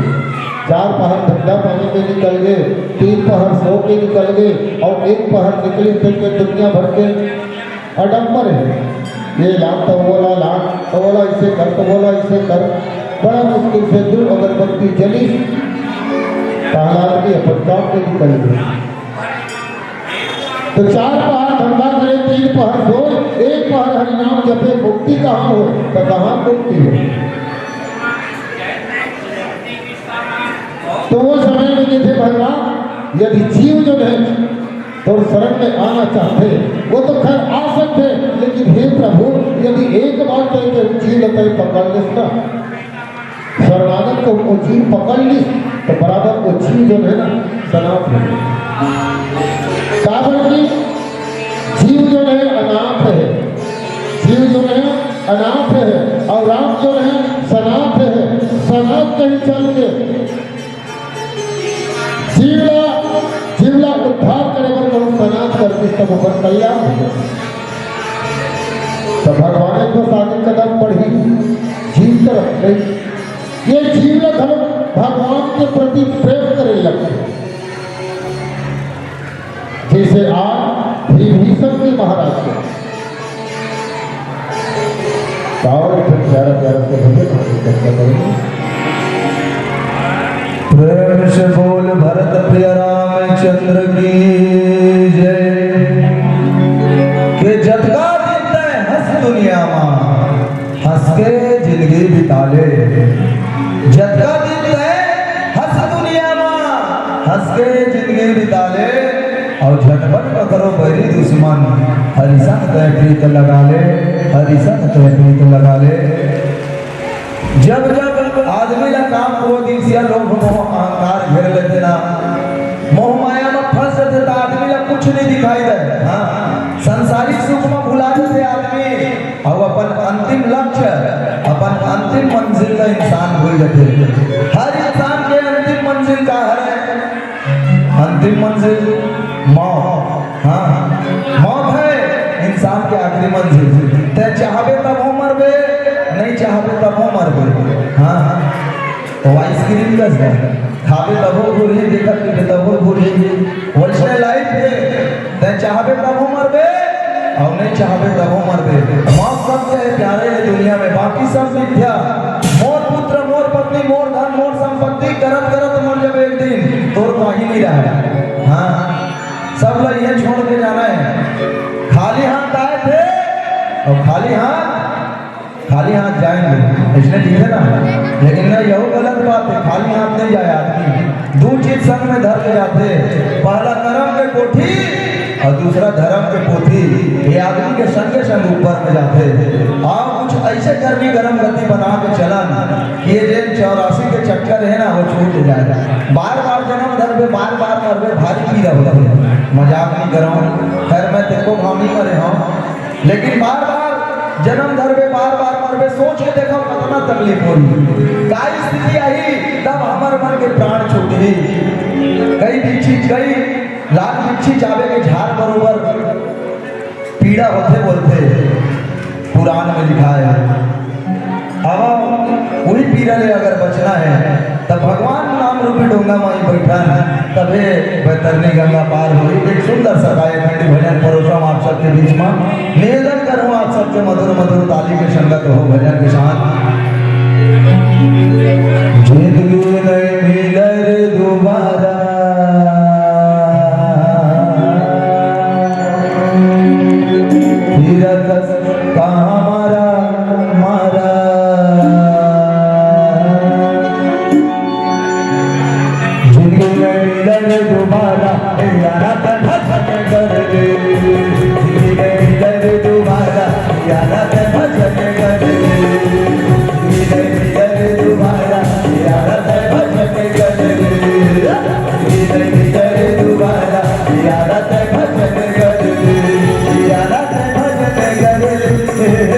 चार पहर धंधा पानी में निकल गए, तीन पहर सो के निकल गए अउ एक पहर निकली फिर के दुनिया भर के आडंबर है। ये ला तो वो ला, ला तो वो ला, इसे कर तो वो ला, इसे कर। बड़ा मुश्किल से दू अगरबत्ती जली, प्रहलाद के अपन काम में निकल गए। तो चार पहर धंधा करे, तीन पहर सोए, एक हरि नाम जपे मुक्ति कहाँ हो, तो कहाँ मुक्ति हो? तो वो समय में जैसे भगवान यदि जीव जो है तो शरण में आना चाहते, वो तो खैर आ सकते, लेकिन हे प्रभु, यदि एक बार तय के जीव तय पकड़ लेस ना, शरणागत को वो जीव पकड़ ली, तो बराबर वो जीव जो है ना, सनाथ है। काबर की जीव जो है अनाथ है, जीव जो है अनाथ है, और राम जो है सनाथ है। सनाथ कहीं चल के जीवला, जीवला उद्धार करे बर कहूँ सनाथ करके तब ओकर कल्याण हो जाए। तो भगवान एक बस आगे कदम बढ़ी, जीव तरफ गई। ये जीवला घलो भगवान के प्रति प्रेम करे लगथे। जैसे आज विभीषण जी महाराज के और एक ठन प्यारा प्यारा से भजन हम लोग करते करेंगे। प्रेम से बोल भरत प्रिय रामचंद्र की जय। के जतका दिन तय हंस दुनिया मा, हंस के जिंदगी बिता ले। जतका दिन तय हंस दुनिया मा, हंस के जिंदगी बिता ले। और झटपट पकड़ो बैरी दुश्मन, हरि संग तय प्रीत लगा ले, हरि संग तय प्रीत लगा ले। जब जब आदमी ला काम, क्रोध, ईर्ष्या, लोभ, मोह, अहंकार घेर लेथे ना, मोह माया में फंस जाथे, तो आदमी ला कुछ नहीं दिखाई दे। हाँ, संसारिक सुख में भुला जाथे आदमी, और अपन अंतिम लक्ष्य, अपन अंतिम मंजिल ला इंसान भूल जाथे। हर इंसान के अंतिम मंजिल का हरे? अंतिम मंजिल मौत। हाँ, मौत है इंसान के आखिरी मंजिल। तय चाहबे तब हो मरबे, नहीं चाहबे तब हो मरबे। हाँ, तो आइसक्रीम कस है, खाबे तब हो घूरही, देखत पीबे तब हो घूरही। वैसने लाइफ है, तय चाहबे तब हो मरबे, और नहीं चाहबे तब हो मरबे। मौत सबसे प्यारे है दुनिया में, बाकी सब मिथ्या। मोर पुत्र, मोर पत्नी, मोर धन, मोर संपत्ति करत करत मर जाबे एक दिन, तोर काही नहीं रहा। हाँ, सब ला ये छोड़ के जाना है। खाली हाथ आए थे और खाली हाथ, खाली हाथ जाएंगे, इसने ठीक है ना? लेकिन ना, यह गलत बात है, खाली हाथ नहीं जाए आदमी। दो चीज संग में धर के जाते, पहला करम के कोठी और दूसरा धर्म के पोथी। ये आदमी के संगे संग ऊपर में जाते। और कुछ ऐसे करनी गरम गति बना के चलन कि ये जे चौरासी के चक्कर है ना, वो छूट जाए। बार बार जन्म धरबे, बार बार मरबे, भारी पीड़ा होता है। मजाक नहीं कर रहा हूँ, खैर मैं तेरे को भाव नहीं मरे हूँ, लेकिन बार बार जन्म धरबे, बार बार मरबे, सोच के देखो कितना तकलीफ होई, का स्थिति आई, तब हमर मन के प्राण छूटही। कई बिच्छी, कई लाख बिच्छी चाबे के झार बरोबर पीड़ा होथे बोलथे, पुराण में लिखा है। अब वही पीड़ा ले अगर बचना है, तब भगवान नाम रूपी डोंगा माई बैठन, तबे बैतरनी गंगा पार होई। एक सुंदर सा गायक खंडी भजन परोसम आप सबके बीच में। निवेदन करूँ आप सबके मधुर मधुर ताली के संगत हो भजन के साथ। जिंदगी नहीं मिले रे दोबारा, फिर कहाँ मारा, मारा। जिंदगी में मिलन दोबारा, ए यारा तन भजन कर ले। जिंदगी में मिलन दोबारा, ए यारा तन भजन कर ले। जिंदगी में मिलन दोबारा, ए यारा तन भजन कर ले। जिंदगी में मिलन दोबारा, ए यारा तन भजन कर ले। ए यारा तन भजन कर ले।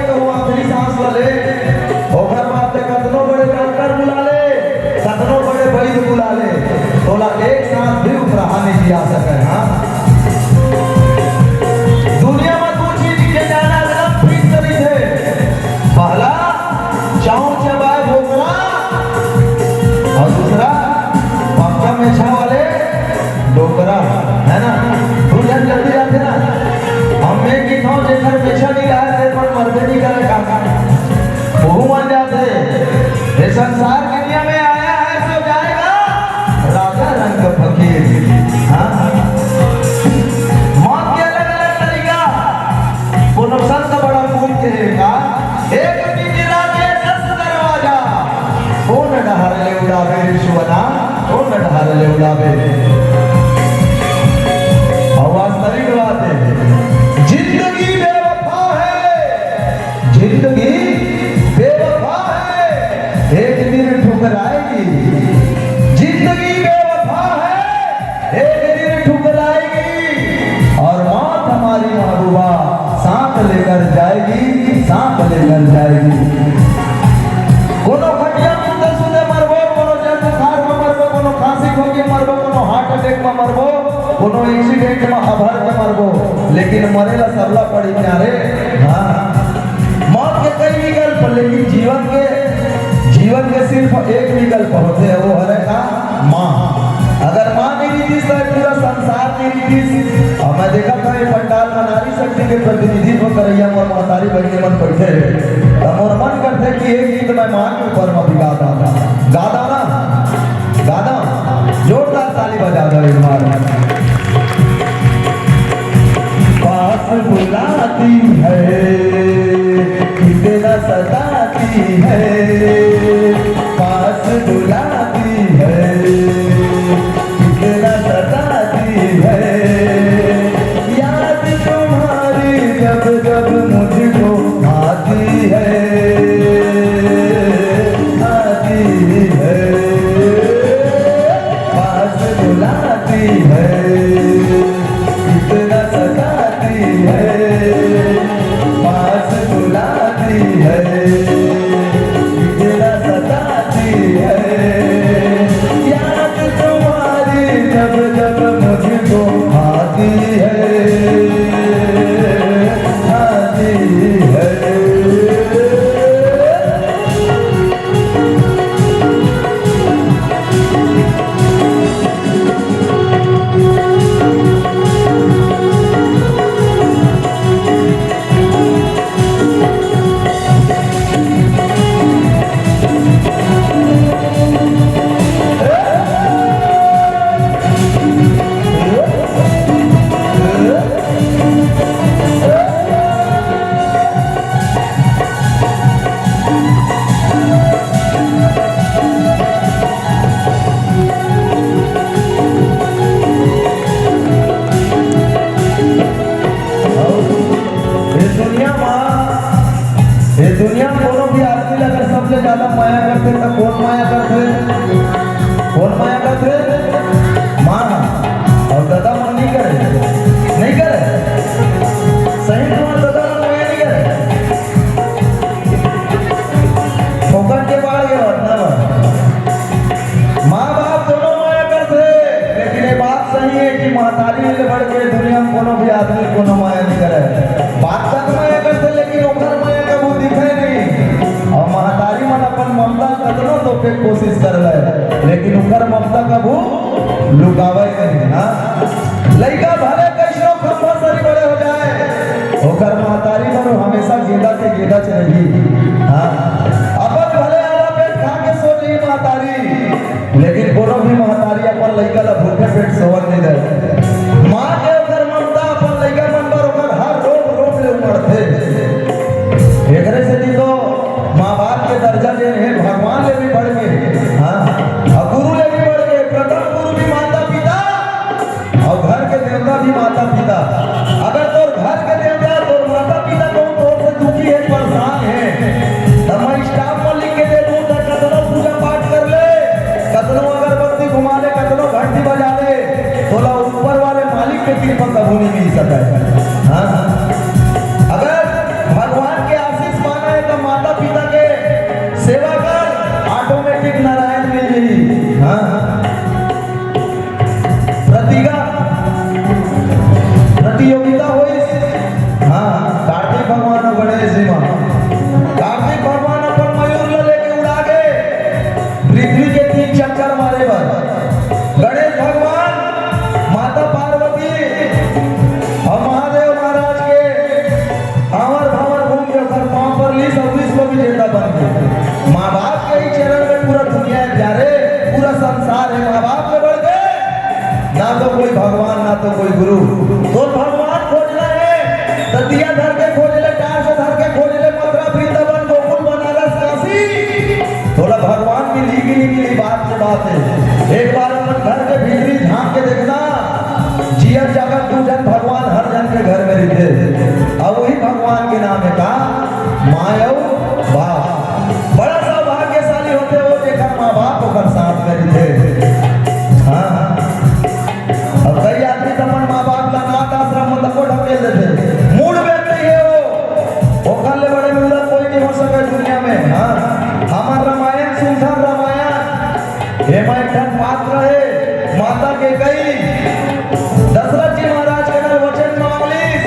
कहूँ आखिरी सांस ल ले, ओकर बाद ते कतनो बड़े डॉक्टर बुला ले, कतनो बड़े वैद्य बुला ले, तोला एक सांस भी उपराहा नहीं दिया सके। हाँ, दुनिया में दू चीज के जाना एकदम fix रहिथे। पहला, चाउर चबाए बोकरा, अउ दूसरा, पक्का मेछा वाले डोकरा, है ना? दू झन जल्दी जाथे ना। हम एक ही खाओ, जेकर मेछा नहीं रहा, ते मन मरबे नहीं करे का? वहू मन जाथे। ये संसार के दुनिया में आया है, सो जाएगा। राजा रंग फकीर। हाँ? मौत के अलग-अलग तरीका। कोनो संत बड़ा कूद के हे का, एक पिंजरा के दस दरवाजा, कोन डहर ले उड़ावे रे सुअना, कोन डहर ले उड़ावे। अउ वास्तविक बात है, जिंदगी बेवफा है, जिंदगी बेवफा है, एक दिन ठुकराएगी। जिंदगी बेवफा है, एक दिन ठुकराएगी। और मौत हमारी महबूबा साथ लेकर जाएगी, साथ लेकर जाएगी। कोनो खटिया में सुते सुते मरबो, कोनो जल बुखार में मरबो, कोनो खांसी खोंकी में मरबो, कोनो heart attack में मरबो, कोनो accident में अभर के मरबो, लेकिन मरे ला सबला पड़ी क्या रे? हाँ। मौत के कई विकल्प, लेकिन जीवन के, जीवन के सिर्फ एक विकल्प होथे, वो हरे का? माँ। अगर माँ नहीं रहितिस, तो पूरा संसार नहीं रहितिस। अउ मैं देखत हँव, ये पंडाल में नारी शक्ति के प्रतिनिधित्व करइया मोर महतारी बहिनी मन बैठे हे, त मोर मन करथे कि एक गीत मैं माँ के ऊपर में भी गा दँव। गा दँव ना? गा दँव? जोरदार ताली बजा दो एक बार। पास बुलाती है, कितना सताती है, पास बुलाती है, कितना सताती है। याद तुम्हारी जब जब मुझको आती है, आती है। पास बुलाती है, कितना सताती है, पास बुलाती है, कितना सताती है। याद तुम्हारी जब जब मुझको आती है, आती है। ये दुनिया मा, ये दुनिया में कोनो भी आदमी ला अगर सबले ज्यादा माया करथे, त कोन माया करथे? कोन माया करथे? माँ। अउ ददा मन नहीं करे, नहीं करे। सही, तुम्हार ददा मन माया नहीं करे। फोकट के बाढ़ गए, वरना माँ बाप दोनों माया करथे, लेकिन ये बात सही है कि महतारी ले बढ़ के दुनिया में कोनो भी आदमी कोनो माया नहीं करे। बाप तक माया करथे, लेकिन ओकर माया कभू दिखे नहीं। अउ महतारी मन अपन ममता कतनो तोपे के कोशिश कर ले, लेकिन ओकर ममता कभू लुकावे नहीं। हाँ, लइका भले कइसनो खंभा सरी बड़े हो जाए, ओकर महतारी मन हमेशा गेंदा के गेंदा च रही। हाँ, अपन भले आधा पेट खा के सो जाही महतारी, लेकिन कोनो भी महतारी अपन लइका ला भूखे पेट सोवन नहीं दे। माँ के ओकर ममता अपन लइका मन बर ओकर हर रोम रोम ले उमड़थे। एकरे सेती तो माँ बाप के दर्जा जेन हे, भगवान ले भी बढ़ के, हाँ, अउ गुरु ले भी बढ़ के, प्रथम गुरु भी माता पिता, अउ घर के देवता भी माता पिता। अगर तोर घर के देवता, तोर माता पिता कहूँ तोर से दुखी हे, परेशान हे, का माँ अउ बाप। बड़ा सौभाग्यशाली होथे वो, जेकर माँ बाप ओकर साथ में रहिथे। हाँ, अब कई आदमी तो अपन माँ बाप ला अनाथ आश्रम में तको ढकेल देथे। मूढ़ व्यक्ति हे वो, ओकर ले बड़े मूर्ख कोई नहीं हो सके दुनिया में। हाँ, हमर रामायण सुनथन, रामायण, एमा एक ठन पात्र हे, माता कैकेयी, दशरथ जी महाराज के नर वचन मांग लिस,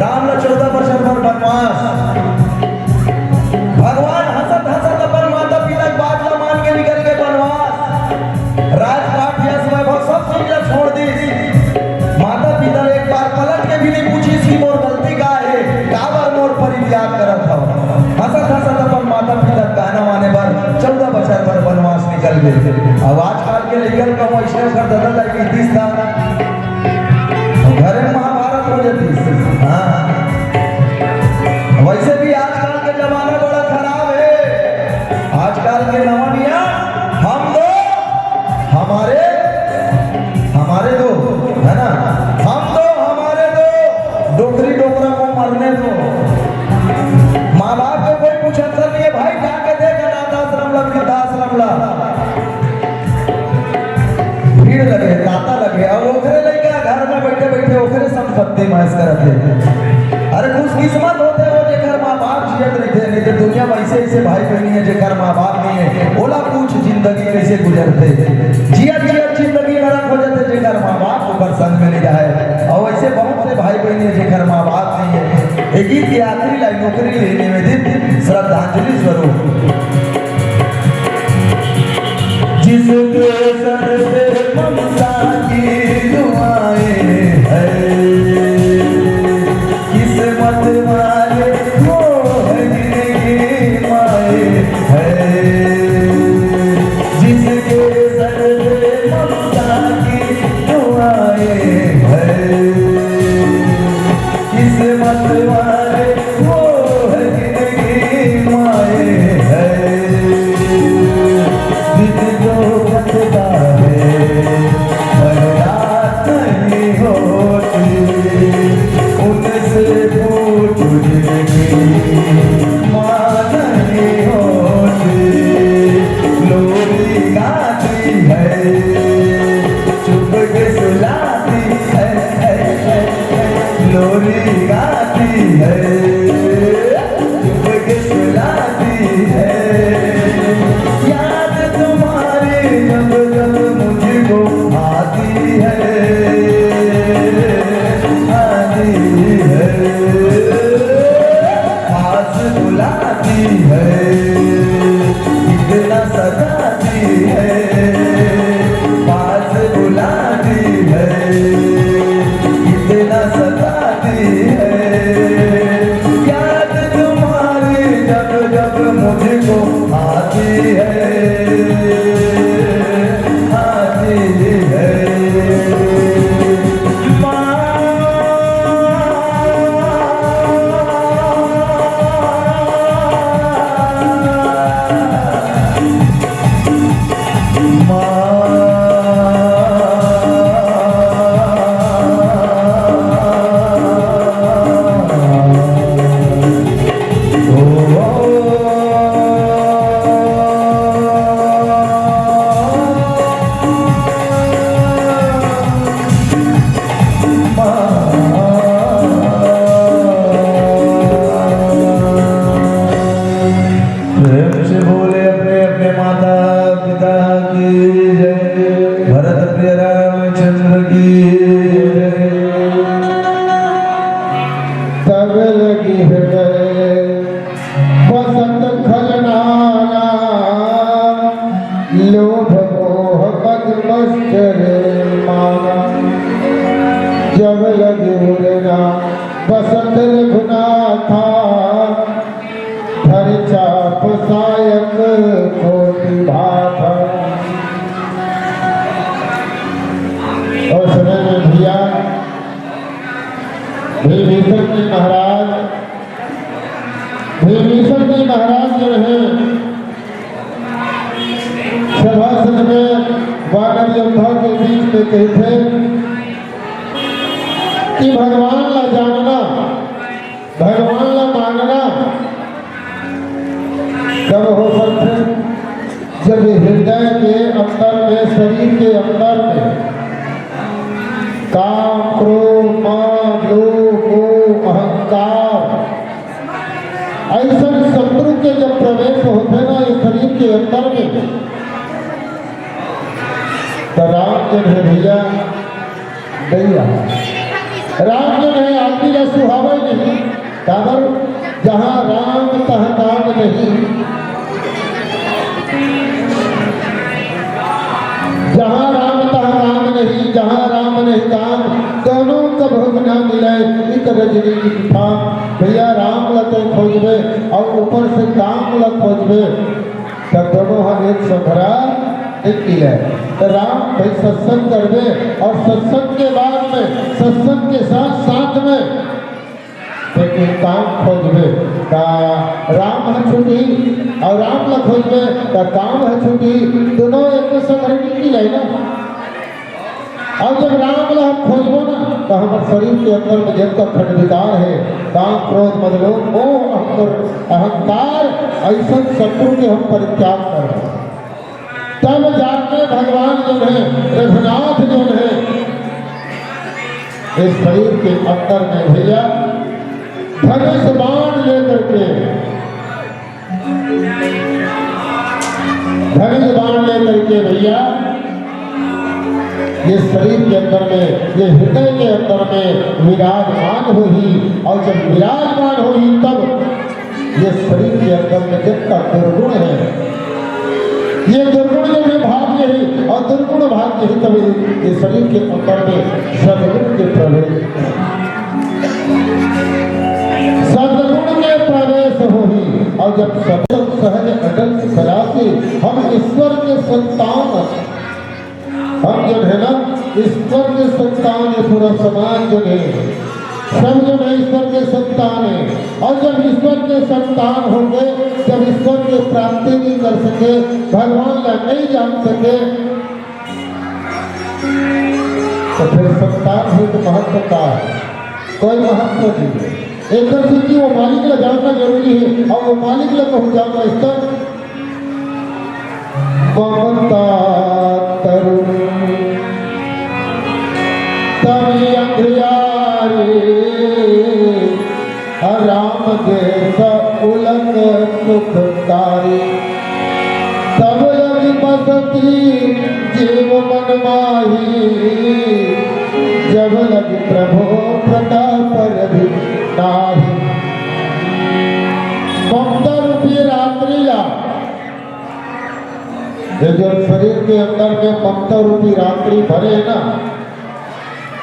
राम ला चौदह बछर भर बनवास। भगवान हंसत हंसत अपन माता पिता के बात ला मान के निकल गे बनवास। राजपाट, यश वैभव सब चीज ला छोड़ दिस। माता पिता ले एक बार पलट के भी नहीं पूछिस कि मोर गलती का हे, काबर मोर परित्याग करत हव। हंसत हंसत अपन माता पिता के कहना माने बर चौदह बछर भर बनवास निकल गे। अब आजकल के लइकन का वैसे ओकर ददा दाई बीतीस था, तो घरे में महाभारत हो जातीस। हाँ, वैसे भी आजकल के जमाना बड़ा खराब हे। आजकल के नवा नियम, हम दो, हमारे, हमारे दो, है ना? हम दो, हमारे दो, डोकरी डोकरा को मरने दो। माँ बाप को कोई पूछता नहीं है भाई, जाके देख अनाथ आश्रम ला, वृद्धाश्रम ला। भीड़ लगे, तांता लगे, अउ ओकरे लइका घर में बइठे बइठे ओकरे संपत्ति माइस करत हे। अरे खुशकिस्मत होथे वो जेकर माँ बाप जियत रहिथे, नहीं तो दुनिया में ऐसे ऐसे भाई बहिनी हे जेकर माँ बाप नहीं हे, ओला पूछ जिंदगी कैसे गुजरथे। जियत जियत जिंदगी नरक हो जाथे जेकर माँ बाप ओकर संग में नहीं रहे। अउ ऐसे बहुत से भाई बहिनी हे जेकर माँ बाप नहीं हे। ये गीत के आखिरी लाइन ओकरे लिए निवेदित श्रद्धांजलि स्वरूप। जिसके सर पे ममता की दुआएं हैं, किस्मत वाले वो है जिनकी माएं हैं। जिसके सर पे ममता की दुआएं हैं, किस्मत वाले वो है जिनकी माएं हैं। दिन जो कटता है, पर रात नहीं होती। उनसे पूछ जिनकी माँ नहीं होती। लोरी गाती है, चुप के सुलाती है, है, है, है। लोरी गाती है, चुप के सुलाती है। याद तुम्हारी जब जब मुझको आती है, आती है। पास बुलाती है, इतना सताती है। पास बुलाती है, इतना सताती है। याद तुम्हारी जब जब मुझको आती है, आती है। माँ, माँ। प्रेम से बोले अपने अपने माता पिता की जय, भरत प्रिय रामचंद्र की जय। तब लगी हृदय बसत खलनाना, लोभ मोह मद मत्सर माना। जब लगी उड़ना बसत रघुनाथा, धर चाप सायक कोटि भाथा। और समय में भैया विभीषण जी महाराज, विभीषण जी महाराज जो है सभा सज में वानर योद्धा के बीच में कही थे कि भगवान ला जानना, भगवान ला मानना शरीर के अंदर में काम, क्रोध, मान, लोभ, मोह, अहंकार, अइसन शत्रु के जब प्रवेश होथे ना ये शरीर के अंदर में, त राम जो हे भैया, भैया, राम जो हे आदमी ला सुहावे नहीं। काबर? जहाँ राम तहाँ काम नहीं, जहाँ राम तहाँ काम नहीं, जहाँ राम नहीं काम, दोनों कभू न मिले, एक रजनी एक फाम। भैया, राम ला तो खोजबे अउ ऊपर से काम ला खोजबे, तब दोनों ह एक संघरा एक मिले। तो राम भाई सत्संग करबे अउ सत्संग के बाद में, सत्संग के साथ साथ में लेकिन काम खोजबे त राम ह छूटी अउ राम ला खोजबे त काम ह छूटी, दोनों एक संघरा नहीं मिले ना। अउ जब राम ला हम खोजबो ना, त हमर शरीर के अंदर में जतका खंड विकार हे, काम, क्रोध, मद, लोभ, मोह, अहंकार, अहंकार, अइसन शत्रु के हम परित्याग करबो। तब जाके भगवान जो हे, रघुनाथ जो हे, इस शरीर के अंदर में भैया धनुष बाण लेकर के, धनुष बाण लेकर के भैया ये शरीर के अंदर में, ये हृदय के अंदर में विराजमान होही, अउ जब विराजमान होही तब ये शरीर के अंदर में जतका दुर्गुण हे, ये दुर्गुण जो हे भाग जाही अउ दुर्गुण भाग जाही, तब ये शरीर के अंदर में सद्गुण के प्रवेश, सद्गुण के प्रवेश होही। अउ जब सतत सहज अटल सुखराशि, हम ईश्वर के संतान, हम जो हे ना, ईश्वर के संतान हे, पूरा समाज जो हे, सब जो हे ईश्वर के संतान हे। अउ जब ईश्वर के संतान होंगे, जब ईश्वर के प्राप्ति नहीं कर सके, भगवान ला नहीं जान सके, त फेर संतान होय के महत्व का हे? कोई महत्व नहीं हे। एकर सेती वो मालिक ला जानना जरूरी हे, अउ वो मालिक ला कहूँ जानना इस तरह ममता तरुण तन अंधियारी, राम देस उलंग सुखकारी। तब लगी बसती जीव मन माही, जब लगी प्रभु प्रताप रवि नाही। ममता रूपी रात्रि ला ये जो शरीर के अंदर में ममता रूपी रात्रि भरे हे ना,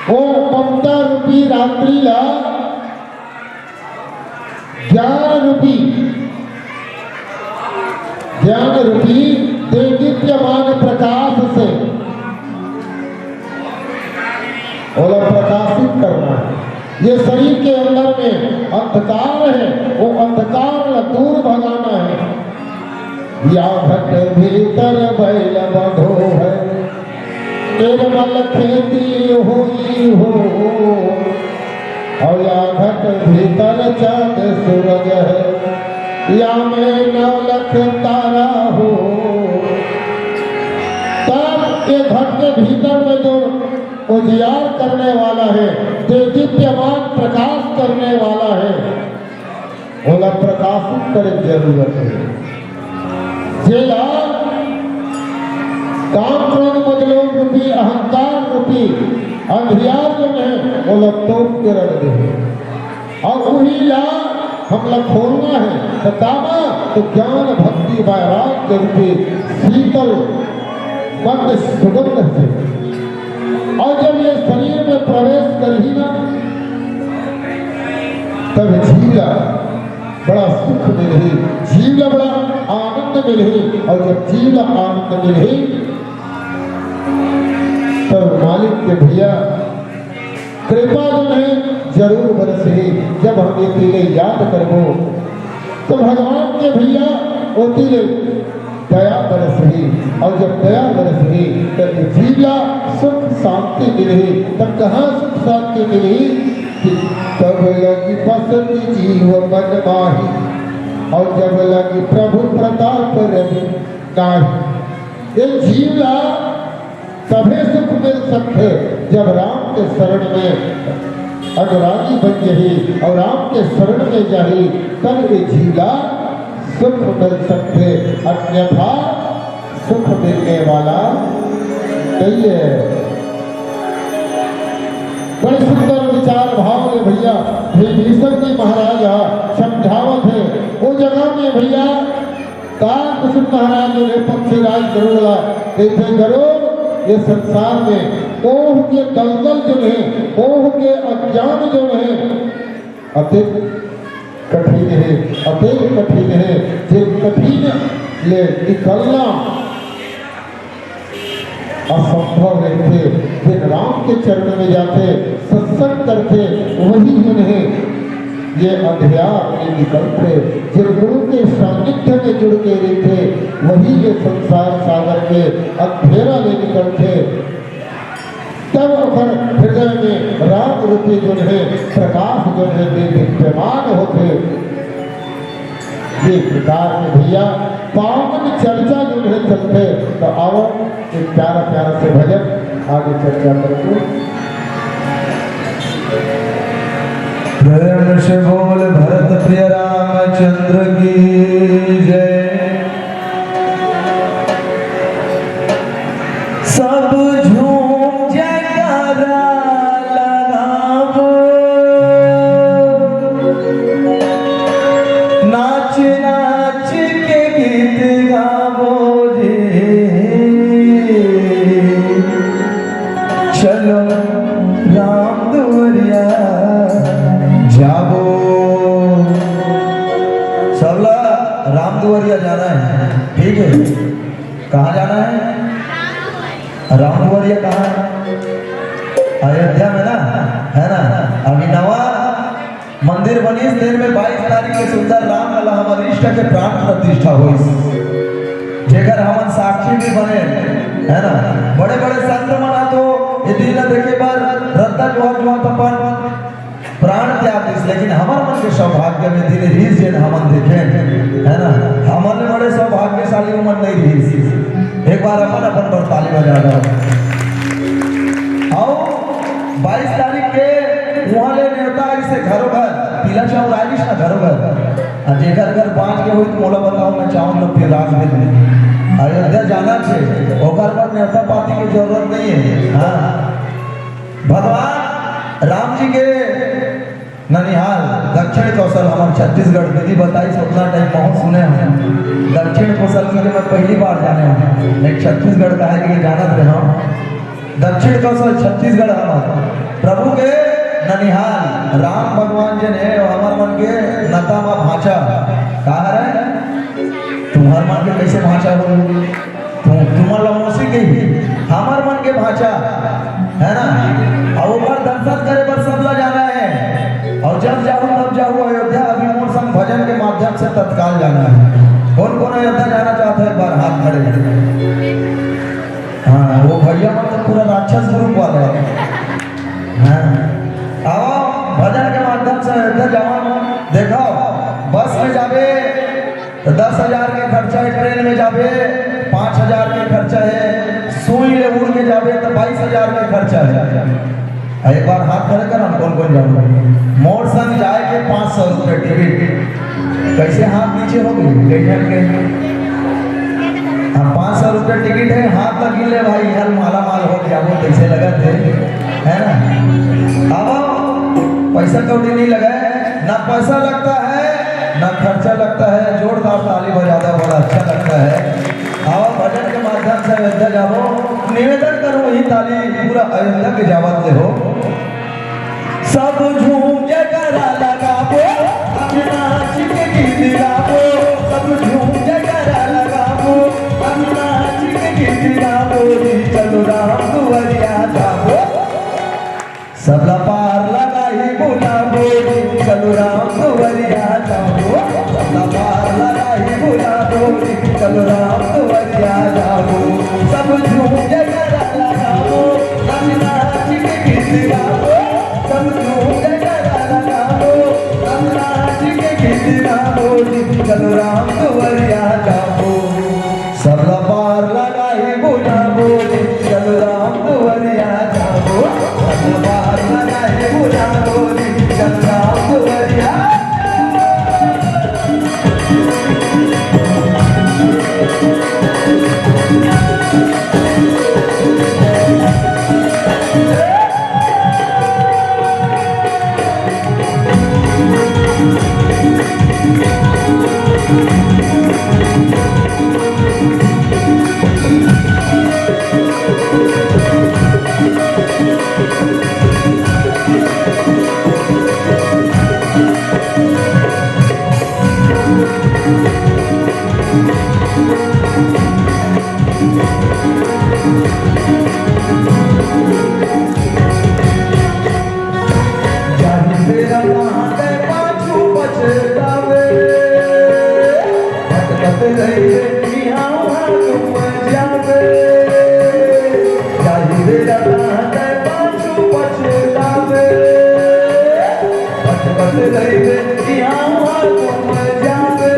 वो ममता रूपी रात्रि ला ज्ञान रूपी, ज्ञान रूपी देदीप्यमान प्रकाश से ओला प्रकाशित करना हे। ये शरीर के अंदर में अंधकार हे, वो अंधकार ला दूर भगाना हे। या घट भीतर बैल बंधो है, निर्मल खेती हुई हो। अउ या घट भीतर चांद सूरज है, या में नौ लख तारा हो। तब ये घट के भीतर में जो उजियार करने वाला है, जो दीप्यमान प्रकाश करने वाला है, ओला प्रकाशित करे के जरूरत हे। जेला काम, क्रोध, मद, लोभ रूपी, अहंकार रूपी अंधियार जो हे, ओला तोप के रख दे। अउ उही ला हमला खोलना हे। त कामा? त ज्ञान, भक्ति, वैराग्य रूपी शीतल मंद सुगंध से। अउ जब ये शरीर में प्रवेश करही ना, तब जीव ला बड़ा सुख मिलही, जीव ला बड़ा आनंद मिलही। अउ जब जीव ला आनंद मिलही, तब मालिक के भैया कृपा जो हे जरूर बरसही। जब हम ये तीने याद करबो, त भगवान के भैया ओती ले दया बरसही, अउ जब दया बरसही, त जीव ला सुख शांति मिलही। त कहाँ सुख शांति मिलही? कि तब लगी बसती जीव मन माही, अउ जब लगी प्रभु प्रताप रवि नाही। ये जीव ला तभे सुख मिल सकथे, जब राम के शरण में अनुरागी बन जही अउ राम के शरण में जाही, तब ये झीला सुख मिल सकथे, अन्यथा सुख मिलने वाला नहीं है। बड़े सुंदर विचार भाव ले भैया, विभीषण जी महाराज ह समझावत हे। वो जगह में भैया, काल कुसुम महाराज जो है पक्षीराज गरुड़ ला, कहिथे, "गरुड़, ये संसार में मोह के दलदल जो है, मोह के अज्ञान जो है, अतेक कठिन हे, अतेक कठिन हे, जे कठिन ले निकलना असंभव रहिथे।" जेन राम के चरण में जाथे, सत्संग करथे, वही जन हे ये अंधियार ले निकलथे। जे गुरु के सानिध्य में जुड़ के रहिथे, वही ये संसार सागर के अंधेरा ले निकलथे। तब ओकर हृदय में राम रूपी जो है प्रकाश जो है दीप्यमान होथे। ये प्रकार के भैया पावन चर्चा जो है चलथे, तो आओ एक प्यारा प्यारा से भजन आगे चर्चा करते। प्रेम से बोल भरत प्रिय रामचंद्र की जय। सब झूम जयकारा लगावो, नाच नाच के गीत गावो जी। चलो राम दुआरिया जावो। सबला राम दुआरिया जाना है, ठीक है? कहाँ जाना है? राम दुआरिया कहाँ है? अयोध्या में ना, है ना? अभी नवा मंदिर बनिस, तेन में बाईस तारीख के सुंदर राम लला हमर इष्ट के प्राण प्रतिष्ठा होइस, जेकर हमन साक्षी भी बने, है ना? बड़े बड़े संत मन ह तो ये दिन ला देखे बर रद्दा जोहत जोहत अपन प्राण त्याग दिस, लेकिन हमर मन के सौभाग्य में दिन रिहिस जेन हमन देखे, है ना? हमन ले बड़े सौभाग्यशाली उमन नहीं रिहिस। एक बार अपन अपन पर ताली बजा दो। आओ, बाईस तारीख के उहाँ ले नेवता आइस हे घरो घर, पीला चाउर आइस ना घरो घर। आ जेकर घर बाँच के होई त मोला बताओ, मैं चाउर ल फिर राख दे दूँ। अयोध्या जाना छे, ओकर बर नेवता पाती के जरूरत नहीं है। हाँ, भगवान राम जी के ननिहाल, दक्षिण कौशल, हमर छत्तीसगढ़, दीदी बताइस, ओतना टाइम बहुत सुने हन। दक्षिण कौशल के मैं पहली बार जाने हूँ, एक छत्तीसगढ़ का है कि जानत रहे हम। दक्षिण कौशल छत्तीसगढ़ हमर प्रभु के ननिहाल, राम भगवान जेन हे, हमर मन के नता मा भांचा। का हरे? तुम्हर मन के कैसे भांचा हो? तू, तुमन ला मौसी कही, हमर मन के भांचा, है ना? अउ ओकर दर्शन करे बर सब ला जाना है। अउ जब जाहू तब जाहू अयोध्या, अभी मोर संग भजन के माध्यम से तत्काल जाना है। कौन कौन अयोध्या जाना चाहता है, एक बार हाथ खड़े। हाँ, वो भैया मन तो पूरा राक्षस group वाला है। हाँ, आओ, भजन के माध्यम से अयोध्या जावा। देखो, बस में जाबे तो दस हजार के खर्चा है, ट्रेन में जाबे पाँच हजार के खर्चा है, सुई ले उड़ के जाबे तो बाईस हजार के खर्चा है। आ, एक बार हाथ खड़े कर, हम कौन कौन जाबो? मोर संग जाए के पाँच सौ रुपये टिकट। कैसे हाथ नीचे हो गए? कैसे हट गए? हाँ, पाँच सौ रुपये टिकट है, हाथ लग ले भाई, हर माला माल हो गया, वो कैसे लगा थे, है ना? अब पैसा कौड़ी नहीं लगा है, ना पैसा लगता है, ना खर्चा लगता है। जोरदार ताली बजा दो, बड़ा अच्छा लगता है। आओ, भजन के माध्यम से अयोध्या जाबो। निवेदन करूँ, वही ताली पूरा अयोध्या के जावत ले हो। सब झूम जयकारा लगाबो, हम नाच के गीत गाबो। सब झूम जयकारा लगाबो, हम नाच के गीत गाबो। चलो राम दुआरिया जाबो। सबला पार लगाही बुलाबो, चलो राम दुआरिया जाबो। सबला पार लगाही बुलाबो, चलो राम दुआरिया जाबो। सब झूम जयकारा लगाबो, नाच नाच के गीत गाबो। सब झूम जयकारा लगाबो, नाच नाच के गीत गाबो। चलो राम दुआरिया जाबो। सबला पार लगाही बुलाबो, चलो राम जाहि बेरा नहाते पाछू पछतावे, भटकत रहिबे इहाँ उहाँ तुम जाबे। जाहि बेरा नहाते पाछू पछतावे, भटकत रहिबे इहाँ उहाँ तुम जाबे।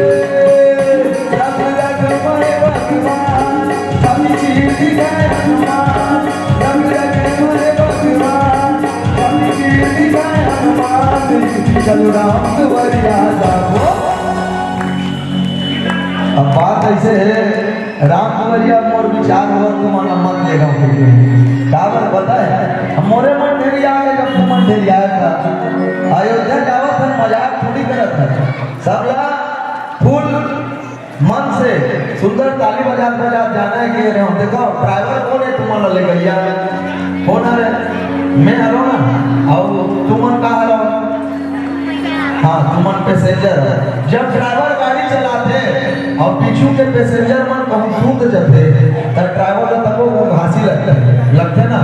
रग रग में भगवान, सब चीज है हनुमान। रग रग में भगवान, सब चीज है हनुमान। चलो राम दुआरिया जाबो। अब बात ऐसे है, राम दुआरिया मोर विचार होवत तुमन मत ले गाँव के। काबर पता है, हम मोरे मन ढेरिया आए, जब तुमन ढेरिया था। अयोध्या जावत हन, मजाक थोड़ी करत हन। सबला full मन से सुंदर ताली बजात बजात जाना है कि अरे हम देखो ड्राइवर कोन है तुमन ला ले गइया? कोन हरे? मैं हरो ना, अउ तुमन का हरो? हाँ, तुमन पैसेंजर हो। जब ड्राइवर गाड़ी चलाथे अउ पीछू के पैसेंजर मन कहूँ सूत जथे, त ड्राइवर ला तको वो घासी लगथे, लगथे ना।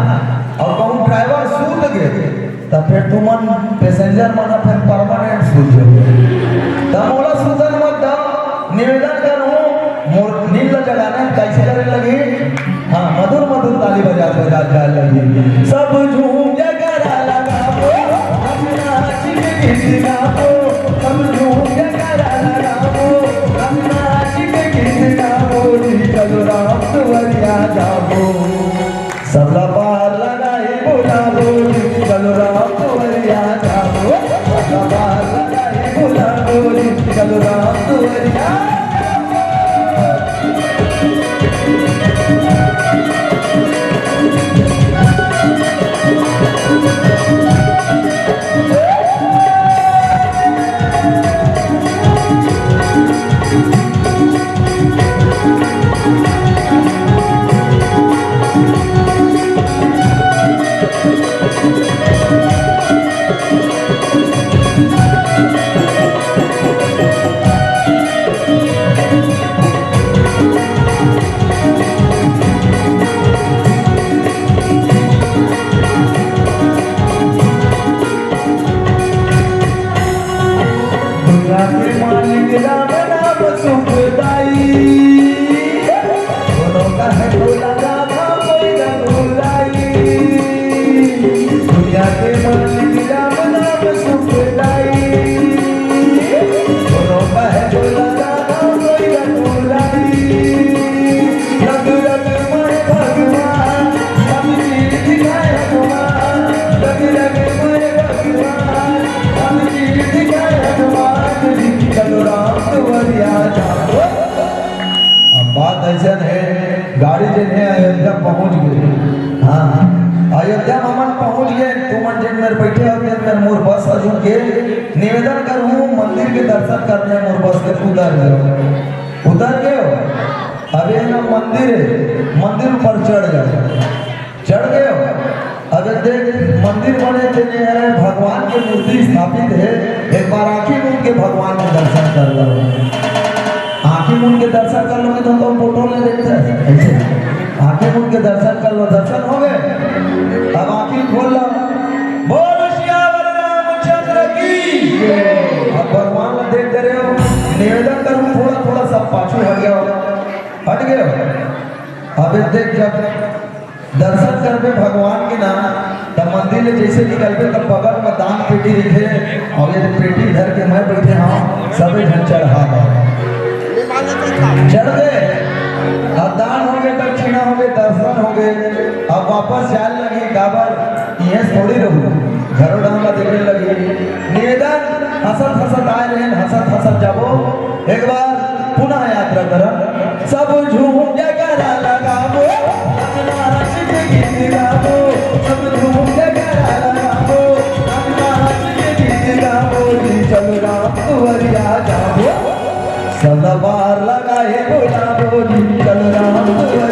अउ कहूँ ड्राइवर सूत गे, त फेर तुमन पैसेंजर मन ह फेर परमानेंट सूत जाहू। त मोला सूतन मत दव, निवेदन करहूँ, मोर नींद ल जगाना कइसे करे लगही? हाँ, मधुर मधुर ताली बजात बजात जाए लगही। सब झूम जयकारा लगाबो, हम नाच के गीत गाबो। सब झूम जयकारा लगाबो, हम नाच के गीत गाबो। जी चलो राम दुआरिया जाबो। सबला पार लगाई बुलाबो जी, चलो राम दुआरिया जाबो। सबला पार लगाई बुलाबो जी, चलो राम दुआरिया जाबो। दुनिया के मालिक राम नाम सुखदाई, कोनो कहे भोला राम कोई न भुलाई। दुनिया के मालिक राम नाम सुखदाई, कोनो कहे भोला राम कोई न भुलाई। रग रग में भगवान, सब चीज दिखाए हनुमान। रग रग में भगवान, सब चीज दिखाए हनुमान। चलो राम दुआरिया जाबो। अब बात अइसन है, गाड़ी जेन है अयोध्या पहुंच गे। हाँ, अयोध्या में हमन पहुंच गे। तुमन जेन मेर बइठे हो, तेन मेर मोर बस ह रुक गे। निवेदन करहूँ, मंदिर के दर्शन करने मोर बस के उतर जाओ। उतर गए हो? अबे ना मंदिर है, मंदिर ऊपर चढ़ जाओ। चढ़ गए हो? अबे देख, मंदिर बने तेने है, भगवान के मूर्ति स्थापित है। एक बार आंखें मूंद के भगवान के दर्शन कर लो। आंखें मूंद के दर्शन कर लोगे तो, तो फोटो ले देखते हैं ऐसे। आंखें मूंद के दर्शन कर लो, दर्शन हो गए। अब आंखें खोल लो। बोल सियावर रामचंद्र की। अब भगवान ला देख करे हो, निवेदन करूँ, थोड़ा थोड़ा सब पाछू हट गया हो, हट गए हो। अबे देख, जब दर्शन करबे भगवान के ना, त मंदिर ले जइसे निकलबे, त बगल में दान पेटी रहिथे, अउ ये पेटी धर के मैं बइठे हंव, सबे झन चढ़ा दे। चढ़ दे, अब दान हो गे, दक्षिणा हो गे, दर्शन हो गे, अब वापस जाए लगही, काबर इहें थोड़ी रहू, घरो डाहर ला देखे लगही। निवेदन, हंसत हंसत आए रहेन, हंसत हंसत जाबो, एक बार पुनः यात्रा करन। सब झूम जयकारा लगाबो, नाच के गीत गाबो। सब झूम जयकारा लगाबो, नाच के गीत गाबो। जी चलो राम दुआरिया जाबो, सब बार लगाए बुलाबो। जी चलो राम दुआरिया